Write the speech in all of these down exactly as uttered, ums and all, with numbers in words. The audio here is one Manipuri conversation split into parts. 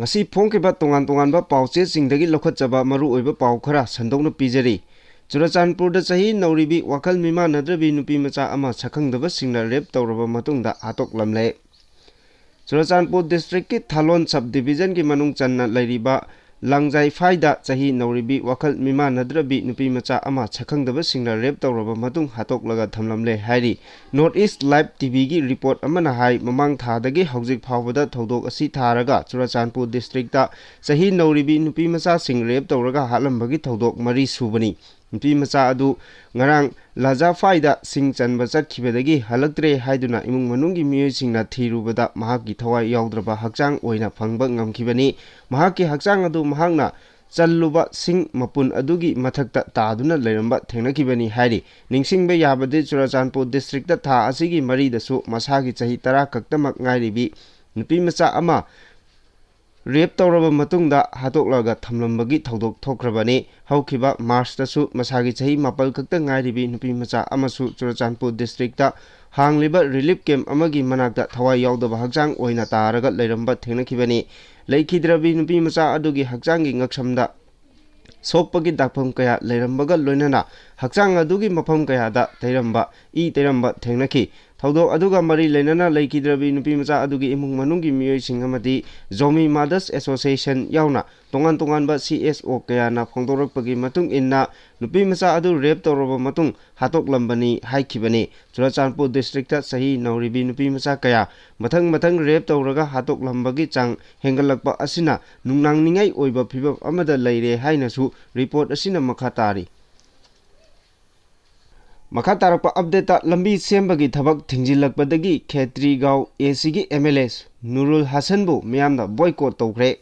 ꯉꯁꯤ ꯐꯣꯡꯈꯤꯕ ꯇꯣꯉꯥꯟ ꯇꯣꯉꯥꯟꯕ ꯄꯥꯎꯆꯦꯁꯤꯡꯗꯒꯤ ꯂꯧꯈꯠꯆꯕ ꯃꯔꯨꯑꯣꯏꯕ ꯄꯥꯎ ꯈꯔ ꯁꯟꯗꯣꯛꯅ ꯄꯤꯖꯔꯤ꯫ ꯆꯨꯔꯆꯥꯟꯄꯨꯔꯗ ꯆꯍꯤ ꯅꯧꯔꯤꯕꯤ ꯋꯥꯈꯜ ꯃꯤꯃꯥꯟꯅꯗ꯭ꯔꯕꯤ ꯅꯨꯄꯤ ꯃꯆꯥ ꯑꯃ ꯁꯛꯈꯪꯗꯕꯁꯤꯡꯅ ꯔꯦꯞ ꯇꯧꯔꯕ ꯃꯇꯨꯡꯗ ꯍꯥꯠꯇꯣꯛꯂꯝꯂꯦ꯫ ꯆꯨꯔꯆꯥꯟꯄꯨꯔ ꯗꯤꯁꯇ꯭ꯔꯤꯛꯀꯤ ꯊꯥꯂꯣꯟ ꯁꯕ ꯗꯤꯕꯤꯖꯟꯒꯤ ꯃꯅꯨꯡ ꯆꯟꯅ ꯂꯩꯔꯤꯕ ꯂꯥꯡꯖꯥꯏꯐꯥꯏꯗ ꯆꯍꯤ ꯅꯧꯔꯤꯕꯤ ꯋꯥꯈꯜ ꯃꯤꯃꯥꯟꯅꯗ꯭ꯔꯕꯤ ꯅꯨꯄꯤ ꯃꯆꯥ ꯑꯃ ꯁꯛꯈꯪꯗꯕꯁꯤꯡꯅ ꯔꯦꯞ ꯇꯧꯔꯕ ꯃꯇꯨꯡ ꯍꯥꯠꯇꯣꯛꯂꯒ ꯊꯝꯂꯝꯂꯦ ꯍꯥꯏꯔꯤ꯫ ꯅꯣꯔꯠ ꯏꯁ ꯂꯥꯏꯚ ꯇꯤꯚꯤꯒꯤ ꯔꯤꯄꯣꯔꯠ ꯑꯃꯅ ꯍꯥꯏ, ꯃꯃꯥꯡ ꯊꯥꯗꯒꯤ ꯍꯧꯖꯤꯛ ꯐꯥꯎꯕꯗ ꯊꯧꯗꯣꯛ ꯑꯁꯤ ꯊꯥꯔꯒ ꯆꯨꯔꯆꯥꯟꯄꯨꯔ ꯗꯤꯁꯇ꯭ꯔꯤꯛꯇ ꯆꯍꯤ ꯅꯧꯔꯤꯕꯤ ꯅꯨꯄꯤ ꯃꯆꯥꯁꯤꯡ ꯔꯦꯞ ꯇꯧꯔꯒ ꯍꯥꯠꯂꯝꯕꯒꯤ ꯊꯧꯗꯣꯛ ꯃꯔꯤ ꯁꯨꯕꯅꯤ꯫ ꯅꯨꯄꯤ ꯃꯆꯥ ꯑꯗꯨ ꯉꯔꯥꯡ ꯂꯥꯖꯥꯐꯥꯏꯗ ꯁꯤꯡ ꯆꯟꯕ ꯆꯠꯈꯤꯕꯗꯒꯤ ꯍꯜꯂꯛꯇ꯭ꯔꯦ ꯍꯥꯏꯗꯨꯅ ꯏꯃꯨꯡ ꯃꯅꯨꯡꯒꯤ ꯃꯤꯑꯣꯏꯁꯤꯡꯅ ꯊꯤꯔꯨꯕꯗ ꯃꯍꯥꯛꯀꯤ ꯊꯋꯥꯏ ꯌꯥꯎꯗ꯭ꯔꯕ ꯍꯛꯆꯥꯡ ꯑꯣꯏꯅ ꯐꯪꯕ ꯉꯝꯈꯤꯕꯅꯤ꯫ ꯃꯍꯥꯛꯀꯤ ꯍꯛꯆꯥꯡ ꯑꯗꯨ ꯃꯍꯥꯛꯅ ꯆꯜꯂꯨꯕ ꯁꯤꯡ ꯃꯄꯨꯟ ꯑꯗꯨꯒꯤ ꯃꯊꯛꯇ ꯇꯥꯗꯨꯅ ꯂꯩꯔꯝꯕ ꯊꯦꯡꯅꯈꯤꯕꯅꯤ ꯍꯥꯏꯔꯤ꯫ ꯅꯤꯡꯁꯤꯡꯕ ꯌꯥꯕꯗꯤ, ꯆꯨꯔꯆꯥꯟꯄꯨꯔ ꯗꯤꯁꯇ꯭ꯔꯤꯛꯇ ꯊꯥ ꯑꯁꯤꯒꯤ ꯃꯔꯤꯗꯁꯨ ꯃꯁꯥꯒꯤ ꯆꯍꯤ ꯇꯔꯥ ꯈꯛꯇꯃꯛ ꯉꯥꯏꯔꯤꯕꯤ ꯅꯨꯄꯤ ꯃꯆꯥ ꯑꯃ ꯔꯦꯞ ꯇꯧꯔꯕ ꯃꯇꯨꯡꯗ ꯍꯥꯠꯇꯣꯛꯂꯒ ꯊꯝꯂꯝꯕꯒꯤ ꯊꯧꯗꯣꯛ ꯊꯣꯛꯈ꯭ꯔꯕꯅꯤ꯫ ꯍꯧꯈꯤꯕ ꯃꯥꯔꯆꯇꯁꯨ ꯃꯁꯥꯒꯤ ꯆꯍꯤ ꯃꯥꯄꯜ ꯈꯛꯇ ꯉꯥꯏꯔꯤꯕꯤ ꯅꯨꯄꯤ ꯃꯆꯥ ꯑꯃꯁꯨ ꯆꯨꯔꯆꯥꯟꯄꯨꯔ ꯗꯤꯁꯇ꯭ꯔꯤꯛꯇ ꯍꯥꯡꯂꯤꯕ ꯔꯤꯂꯤꯐ ꯀꯦꯝꯞ ꯑꯃꯒꯤ ꯃꯅꯥꯛꯇ ꯊꯋꯥꯏ ꯌꯥꯎꯗꯕ ꯍꯛꯆꯥꯡ ꯑꯣꯏꯅ ꯇꯥꯔꯒ ꯂꯩꯔꯝꯕ ꯊꯦꯡꯅꯈꯤꯕꯅꯤ꯫ ꯂꯩꯈꯤꯗ꯭ꯔꯕꯤ ꯅꯨꯄꯤ ꯃꯆꯥ ꯑꯗꯨꯒꯤ ꯍꯛꯆꯥꯡꯒꯤ ꯉꯛꯁꯝꯗ ꯁꯣꯛꯄꯒꯤ ꯗꯥꯛꯐꯝ ꯀꯌꯥ ꯂꯩꯔꯝꯕꯒ ꯂꯣꯏꯅꯅ ꯍꯛꯆꯥꯡ ꯑꯗꯨꯒꯤ ꯃꯐꯝ ꯀꯌꯥꯗ ꯇꯩꯔꯝꯕ, ꯏ ꯇꯩꯔꯝꯕ ꯊꯦꯡꯅꯈꯤ꯫ ꯊꯧꯗꯣꯛ ꯑꯗꯨꯒ ꯃꯔꯤ ꯂꯩꯅꯅ ꯂꯩꯈꯤꯗ꯭ꯔꯕꯤ ꯅꯨꯄꯤ ꯃꯆꯥ ꯑꯗꯨꯒꯤ ꯏꯃꯨꯡ ꯃꯅꯨꯡꯒꯤ ꯃꯤꯑꯣꯏꯁꯤꯡ ꯑꯃꯗꯤ ꯖꯣꯃꯤ ꯃꯥꯗꯔꯁ ꯑꯦꯁꯣꯁꯤꯌꯦꯁꯟ ꯌꯥꯎꯅ ꯇꯣꯉꯥꯟ ꯇꯣꯉꯥꯟꯕ ꯁꯤ ꯑꯦꯁ ꯑꯣ ꯀꯌꯥꯅ ꯐꯣꯡꯗꯣꯔꯛꯄꯒꯤ ꯃꯇꯨꯡ ꯏꯟꯅ, ꯅꯨꯄꯤ ꯃꯆꯥ ꯑꯗꯨ ꯔꯦꯞ ꯇꯧꯔꯕ ꯃꯇꯨꯡ ꯍꯥꯠꯇꯣꯛꯂꯝꯕꯅꯤ ꯍꯥꯏꯈꯤꯕꯅꯤ꯫ ꯆꯨꯔꯆꯥꯟꯄꯨꯔ ꯗꯤꯁꯇ꯭ꯔꯤꯛꯇ ꯆꯍꯤ ꯅꯧꯔꯤꯕꯤ ꯅꯨꯄꯤ ꯃꯆꯥ ꯀꯌꯥ ꯃꯊꯪ ꯃꯊꯪ ꯔꯦꯞ ꯇꯧꯔꯒ ꯍꯥꯠꯇꯣꯛꯂꯝꯕꯒꯤ ꯆꯥꯡ ꯍꯦꯟꯒꯠꯂꯛꯄ ꯑꯁꯤꯅ ꯅꯨꯡꯅꯥꯡꯅꯤꯡꯉꯥꯏ ꯑꯣꯏꯕ ꯐꯤꯕꯝ ꯑꯃꯗ ꯂꯩꯔꯦ ꯍꯥꯏꯅꯁꯨ ꯔꯤꯄꯣꯔꯠ ꯑꯁꯤꯅ ꯃꯈꯥ ꯇꯥꯔꯤ꯫ ꯃꯈꯥ ꯇꯥꯔꯛꯄ ꯑꯞꯗꯦꯠꯇ, ꯂꯝꯕꯤ ꯁꯦꯝꯕꯒꯤ ꯊꯕꯛ ꯊꯤꯡꯖꯤꯜꯂꯛꯄꯗꯒꯤ ꯈꯦꯇ꯭ꯔꯤꯒꯥꯎ ꯑꯦ ꯁꯤꯒꯤ ꯑꯦꯝ ꯑꯦꯜ ꯑꯦ ꯅꯨꯔꯨꯜ ꯍꯁꯟꯕꯨ ꯃꯤꯌꯥꯝꯅ ꯕꯣꯏꯀꯣꯠ ꯇꯧꯈ꯭ꯔꯦ꯫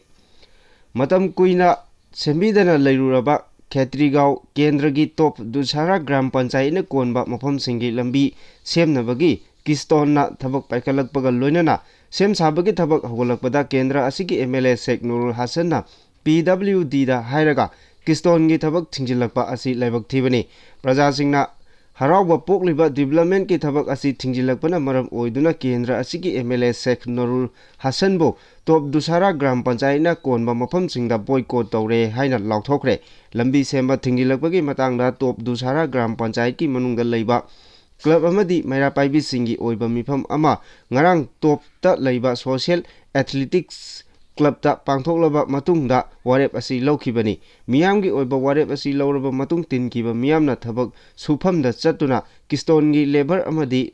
ꯃꯇꯝ ꯀꯨꯏꯅ ꯁꯦꯝꯕꯤꯗꯅ ꯂꯩꯔꯨꯔꯕ ꯈꯦꯇ꯭ꯔꯤꯒꯥꯎ ꯀꯦꯟꯗ꯭ꯔꯒꯤ ꯇꯣꯞ ꯗꯨꯁꯥꯔꯥ ꯒ꯭ꯔꯥꯝ ꯄꯟꯆꯥꯌꯠꯅ ꯀꯣꯟꯕ ꯃꯐꯝꯁꯤꯡꯒꯤ ꯂꯝꯕꯤ ꯁꯦꯝꯅꯕꯒꯤ ꯀꯤꯁꯇꯣꯟꯅ ꯊꯕꯛ ꯄꯥꯏꯈꯠꯂꯛꯄꯒ ꯂꯣꯏꯅꯅ ꯁꯦꯝ ꯁꯥꯕꯒꯤ ꯊꯕꯛ ꯍꯧꯒꯠꯂꯛꯄꯗ ꯀꯦꯟꯗ꯭ꯔ ꯑꯁꯤꯒꯤ M L A Sheikh Nurul ꯍꯁꯟꯅ ꯄꯤ ꯗꯕ꯭ꯂꯤꯎ ꯗꯤꯗ ꯍꯥꯏꯔꯒ ꯀꯤꯁꯇꯣꯟꯒꯤ ꯊꯕꯛ ꯊꯤꯡꯖꯤꯜꯂꯛꯄ ꯑꯁꯤ ꯂꯥꯏꯕꯛ ꯊꯤꯕꯅꯤ꯫ ꯄ꯭ꯔꯖꯥꯁꯤꯡꯅ ꯍꯔꯥꯎꯕ ꯄꯣꯛꯂꯤꯕ developmentꯀꯤ ꯊꯕꯛ ꯑꯁꯤ ꯊꯤꯡꯖꯤꯜꯂꯛꯄꯅ ꯃꯔꯝ ꯑꯣꯏꯗꯨꯅ ꯀꯦꯟꯗ꯭ꯔ ꯑꯁꯤꯒꯤ MLA ꯁꯦꯈ ꯅꯨꯔꯨꯜ ꯍꯁꯟꯕꯨ ꯇꯣꯞ ꯗꯨꯁꯥꯔꯥ ꯒ꯭ꯔꯥꯝ ꯄꯟꯆꯥꯌꯠꯅ ꯀꯣꯟꯕ ꯃꯐꯝꯁꯤꯡꯗ boycott ꯇꯧꯔꯦ ꯍꯥꯏꯅ ꯂꯥꯎꯊꯣꯛꯈ꯭ꯔꯦ꯫ ꯂꯝꯕꯤ ꯁꯦꯝꯕ ꯊꯤꯡꯖꯤꯜꯂꯛꯄꯒꯤ ꯃꯇꯥꯡꯗ ꯇꯣꯞ ꯗꯨꯁꯥꯔꯥ ꯒ꯭ꯔꯥꯝ ꯄꯟꯆꯥꯌꯠꯀꯤ ꯃꯅꯨꯡꯗ ꯂꯩꯕ club ꯑꯃꯗꯤ ꯃꯩꯔꯥ ꯄꯥꯏꯕꯤꯁꯤꯡꯒꯤ ꯑꯣꯏꯕ ꯃꯤꯐꯝ ꯑꯃ ꯉꯔꯥꯡ ꯇꯣꯞꯇ ꯂꯩꯕ social athletics clubꯇ ꯄꯥꯡꯊꯣꯛꯂꯕ ꯃꯇꯨꯡꯗ ꯋꯥꯔꯦꯞ ꯑꯁꯤ ꯂꯧꯈꯤꯕꯅꯤ꯫ ꯃꯤꯌꯥꯝꯒꯤ ꯑꯣꯏꯕ ꯋꯥꯔꯦꯞ ꯑꯁꯤ ꯂꯧꯔꯕ ꯃꯇꯨꯡ ꯇꯤꯟꯈꯤꯕ ꯃꯤꯌꯥꯝꯅ ꯊꯕꯛ ꯁꯨꯐꯝꯗ ꯆꯠꯇꯨꯅ ꯀꯤꯁꯇꯣꯟꯒꯤ labour ꯑꯃꯗꯤ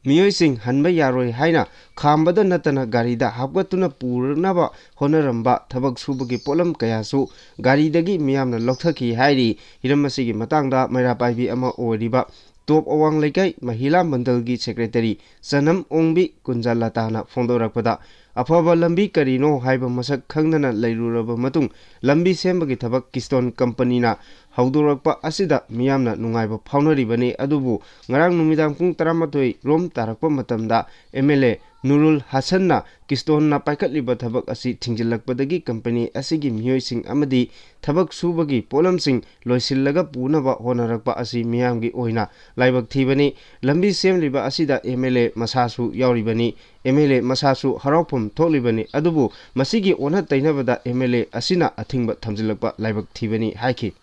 ꯃꯤꯑꯣꯏꯁꯤꯡ ꯍꯟꯕ ꯌꯥꯔꯣꯏ ꯍꯥꯏꯅ ꯈꯥꯝꯕꯗ ꯅꯠꯇꯅ ꯒꯥꯔꯤꯗ ꯍꯥꯞꯀꯠꯇꯨꯅ ꯄꯨꯔꯅꯕ ꯍꯣꯠꯅꯔꯝꯕ ꯊꯕꯛ ꯁꯨꯕꯒꯤ ꯄꯣꯠꯂꯝ ꯀꯌꯥꯁꯨ ꯒꯥꯔꯤꯗꯒꯤ ꯃꯤꯌꯥꯝꯅ ꯂꯧꯊꯈꯤ ꯍꯥꯏꯔꯤ꯫ ꯍꯤꯔꯝ ꯑꯁꯤꯒꯤ ꯃꯇꯥꯡꯗ ꯃꯩꯔꯥ ꯄꯥꯏꯕꯤ ꯑꯃ ꯑꯣꯏꯔꯤꯕ ꯇꯣꯞ ꯑꯋꯥꯡ ꯂꯩꯀꯥꯏ ꯃꯍꯤꯂꯥ ꯃꯟꯗꯜꯒꯤ secretary ꯆꯅꯝ ꯑꯣꯡꯕꯤ ꯀꯨꯟꯖꯥꯂꯇꯥꯅ ꯐꯣꯡꯗꯣꯔꯛꯄꯗ, ꯑꯐꯕ ꯂꯝꯕꯤ ꯀꯔꯤꯅꯣ ꯍꯥꯏꯕ ꯃꯁꯛ ꯈꯪꯗꯅ ꯂꯩꯔꯨꯔꯕ ꯃꯇꯨꯡ ꯂꯝꯕꯤ ꯁꯦꯝꯕꯒꯤ ꯊꯕꯛ ꯀꯤꯁꯇꯣꯟ ꯀꯝꯄꯅꯤꯅ ꯍꯧꯗꯣꯔꯛꯄ ꯑꯁꯤꯗ ꯃꯤꯌꯥꯝꯅ ꯅꯨꯡꯉꯥꯏꯕ ꯐꯥꯎꯅꯔꯤꯕꯅꯤ꯫ ꯑꯗꯨꯕꯨ ꯉꯔꯥꯡ ꯅꯨꯃꯤꯗꯥꯡ ꯄꯨꯡ ꯇꯔꯥꯃꯥꯊꯣꯏ ꯔꯣꯝ ꯇꯥꯔꯛꯄ ꯃꯇꯝꯗ MLA ꯅꯨꯔꯨꯜ ꯍꯁꯟꯅ ꯀꯤꯁꯇꯣꯟꯅ ꯄꯥꯏꯈꯠꯂꯤꯕ ꯊꯕꯛ ꯑꯁꯤ ꯊꯤꯡꯖꯤꯜꯂꯛꯄꯗꯒꯤ ꯀꯝꯄꯅꯤ ꯑꯁꯤꯒꯤ ꯃꯤꯑꯣꯏꯁꯤꯡ ꯑꯃꯗꯤ ꯊꯕꯛ ꯁꯨꯕꯒꯤ ꯄꯣꯠꯂꯝꯁꯤꯡ ꯂꯣꯏꯁꯤꯜꯂꯒ ꯄꯨꯅꯕ ꯍꯣꯠꯅꯔꯛꯄ ꯑꯁꯤ ꯃꯤꯌꯥꯝꯒꯤ ꯑꯣꯏꯅ ꯂꯥꯏꯕꯛ ꯊꯤꯕꯅꯤ꯫ ꯂꯝꯕꯤ ꯁꯦꯝꯂꯤꯕ ꯑꯁꯤꯗ MLA ꯃꯁꯥꯁꯨ ꯌꯥꯎꯔꯤꯕꯅꯤ꯫ MLA ꯃꯁꯥꯁꯨ ꯍꯔꯥꯎꯐꯝ ꯊꯣꯛꯂꯤꯕꯅꯤ꯫ ꯑꯗꯨꯕꯨ ꯃꯁꯤꯒꯤ ꯑꯣꯟꯅ ꯇꯩꯅꯕꯗ MLA ꯑꯁꯤꯅ ꯑꯊꯤꯡꯕ ꯊꯝꯖꯤꯜꯂꯛꯄ ꯂꯥꯏꯕꯛ ꯊꯤꯕꯅꯤ ꯍꯥꯏꯈꯤ꯫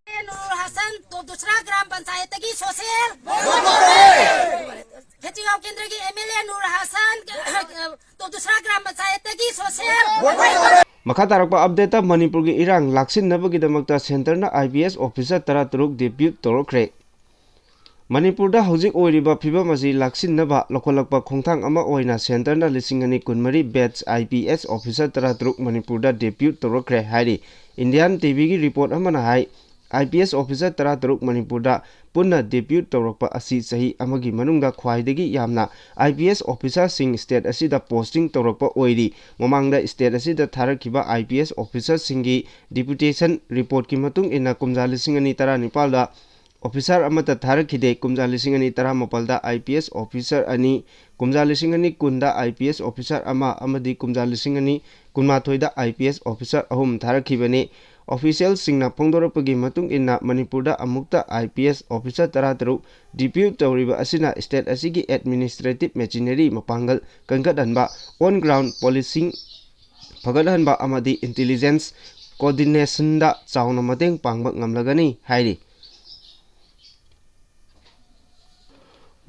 ꯅꯨꯔ ꯍꯁꯟ, ꯇꯣꯞ ꯗꯨꯁꯔꯥ ꯒ꯭ꯔꯥꯝ ꯄꯟꯆꯥꯌꯠꯇꯒꯤ social, ꯈꯦꯆꯤꯒꯥꯎ ꯀꯦꯟꯗ꯭ꯔꯒꯤ MLA ꯅꯨꯔ ꯍꯁꯟ, ꯇꯣꯞ ꯗꯨꯁꯔꯥ ꯒ꯭ꯔꯥꯝ ꯄꯟꯆꯥꯌꯠꯇꯒꯤ social꯫ ꯃꯈꯥ ꯇꯥꯔꯛꯄ updateꯇ ꯃꯅꯤꯄꯨꯔꯒꯤ ꯏꯔꯥꯡ ꯂꯥꯛꯁꯤꯟꯅꯕꯒꯤꯗꯃꯛꯇ centreꯅ IPS officer ꯇꯔꯥꯇꯔꯨꯛ depute ꯇꯧꯔꯛꯈ꯭ꯔꯦ꯫ ꯃꯅꯤꯄꯨꯔꯗ ꯍꯧꯖꯤꯛ ꯑꯣꯏꯔꯤꯕ ꯐꯤꯕꯝ ꯑꯁꯤ ꯂꯥꯛꯁꯤꯟꯅꯕ ꯂꯧꯈꯠꯂꯛꯄ ꯈꯣꯡꯊꯥꯡ ꯑꯃ ꯑꯣꯏꯅ centreꯅ ꯂꯤꯁꯤꯡ ꯑꯅꯤ ꯀꯨꯟꯃꯔꯤ batch IPS officer ꯇꯔꯥꯇꯔꯨꯛ ꯃꯅꯤꯄꯨꯔꯗ depute ꯇꯧꯔꯛꯈ꯭ꯔꯦ ꯍꯥꯏꯔꯤ꯫ Indian TVꯒꯤ report ꯑꯃꯅ ꯍꯥꯏ, IPS officer ꯇꯔꯥꯇꯔꯨꯛ ꯃꯅꯤꯄꯨꯔꯗ ꯄꯨꯟꯅ depute ꯇꯧꯔꯛꯄ ꯑꯁꯤ ꯆꯍꯤ ꯑꯃꯒꯤ ꯃꯅꯨꯡꯗ ꯈ꯭ꯋꯥꯏꯗꯒꯤ ꯌꯥꯝꯅ IPS officerꯁꯤꯡ state ꯑꯁꯤꯗ posting ꯇꯧꯔꯛꯄ ꯑꯣꯏꯔꯤ꯫ ꯃꯃꯥꯡꯗ state ꯑꯁꯤꯗ ꯊꯥꯔꯛꯈꯤꯕ IPS officerꯁꯤꯡꯒꯤ deputation reportꯀꯤ ꯃꯇꯨꯡ ꯏꯟꯅ ꯀꯨꯝꯖꯥ ꯂꯤꯁꯤꯡ ꯑꯅꯤ ꯇꯔꯥꯅꯤꯄꯥꯜꯗ officer ꯑꯃꯠꯇ ꯊꯥꯔꯛꯈꯤꯗꯦ꯫ ꯀꯨꯝꯖꯥ ꯂꯤꯁꯤꯡ ꯑꯅꯤ ꯇꯔꯥꯃꯥꯄꯜꯗ IPS officer ꯑꯅꯤ, ꯀꯨꯝꯖꯥ ꯂꯤꯁꯤꯡ ꯑꯅꯤ ꯀꯨꯟꯗ IPS officer ꯑꯃ ꯑꯃꯗꯤ ꯀꯨꯝꯖꯥ ꯂꯤꯁꯤꯡ ꯑꯅꯤ ꯀꯨꯟꯃꯥꯊꯣꯏꯗ IPS officer ꯑꯍꯨꯝ ꯊꯥꯔꯛꯈꯤꯕꯅꯤ꯫ ꯑꯣꯐꯤꯁꯤꯌꯦꯜꯁꯤꯡꯅ ꯐꯣꯡꯗꯣꯔꯛꯄꯒꯤ ꯃꯇꯨꯡ ꯏꯟꯅ, ꯃꯅꯤꯄꯨꯔꯗ ꯑꯃꯨꯛꯇ ꯑꯥꯏ ꯄꯤ ꯑꯦꯁ ꯑꯣꯐꯤꯁꯥꯔ ꯇꯔꯥꯇꯔꯨꯛ ꯗꯤꯄ꯭ꯌꯨꯠ ꯇꯧꯔꯤꯕ ꯑꯁꯤꯅ ꯁ꯭ꯇꯦꯠ ꯑꯁꯤꯒꯤ ꯑꯦꯗꯃꯤꯅꯤꯁꯇ꯭ꯔꯦꯇꯤꯚ ꯃꯦꯆꯤꯅꯔꯤ ꯃꯄꯥꯡꯒꯜ ꯀꯟꯒꯠꯍꯟꯕ, ꯑꯣꯟ ꯒ꯭ꯔꯥꯎꯟ ꯄꯣꯂꯤꯁꯤꯡ ꯐꯒꯠꯍꯟꯕ ꯑꯃꯗꯤ ꯏꯟꯇꯤꯂꯤꯖꯦꯟꯁ ꯀꯣꯑꯣꯔꯗꯤꯅꯦꯁꯟꯗ ꯆꯥꯎꯅ ꯃꯇꯦꯡ ꯄꯥꯡꯕ ꯉꯝꯂꯒꯅꯤ ꯍꯥꯏꯔꯤ꯫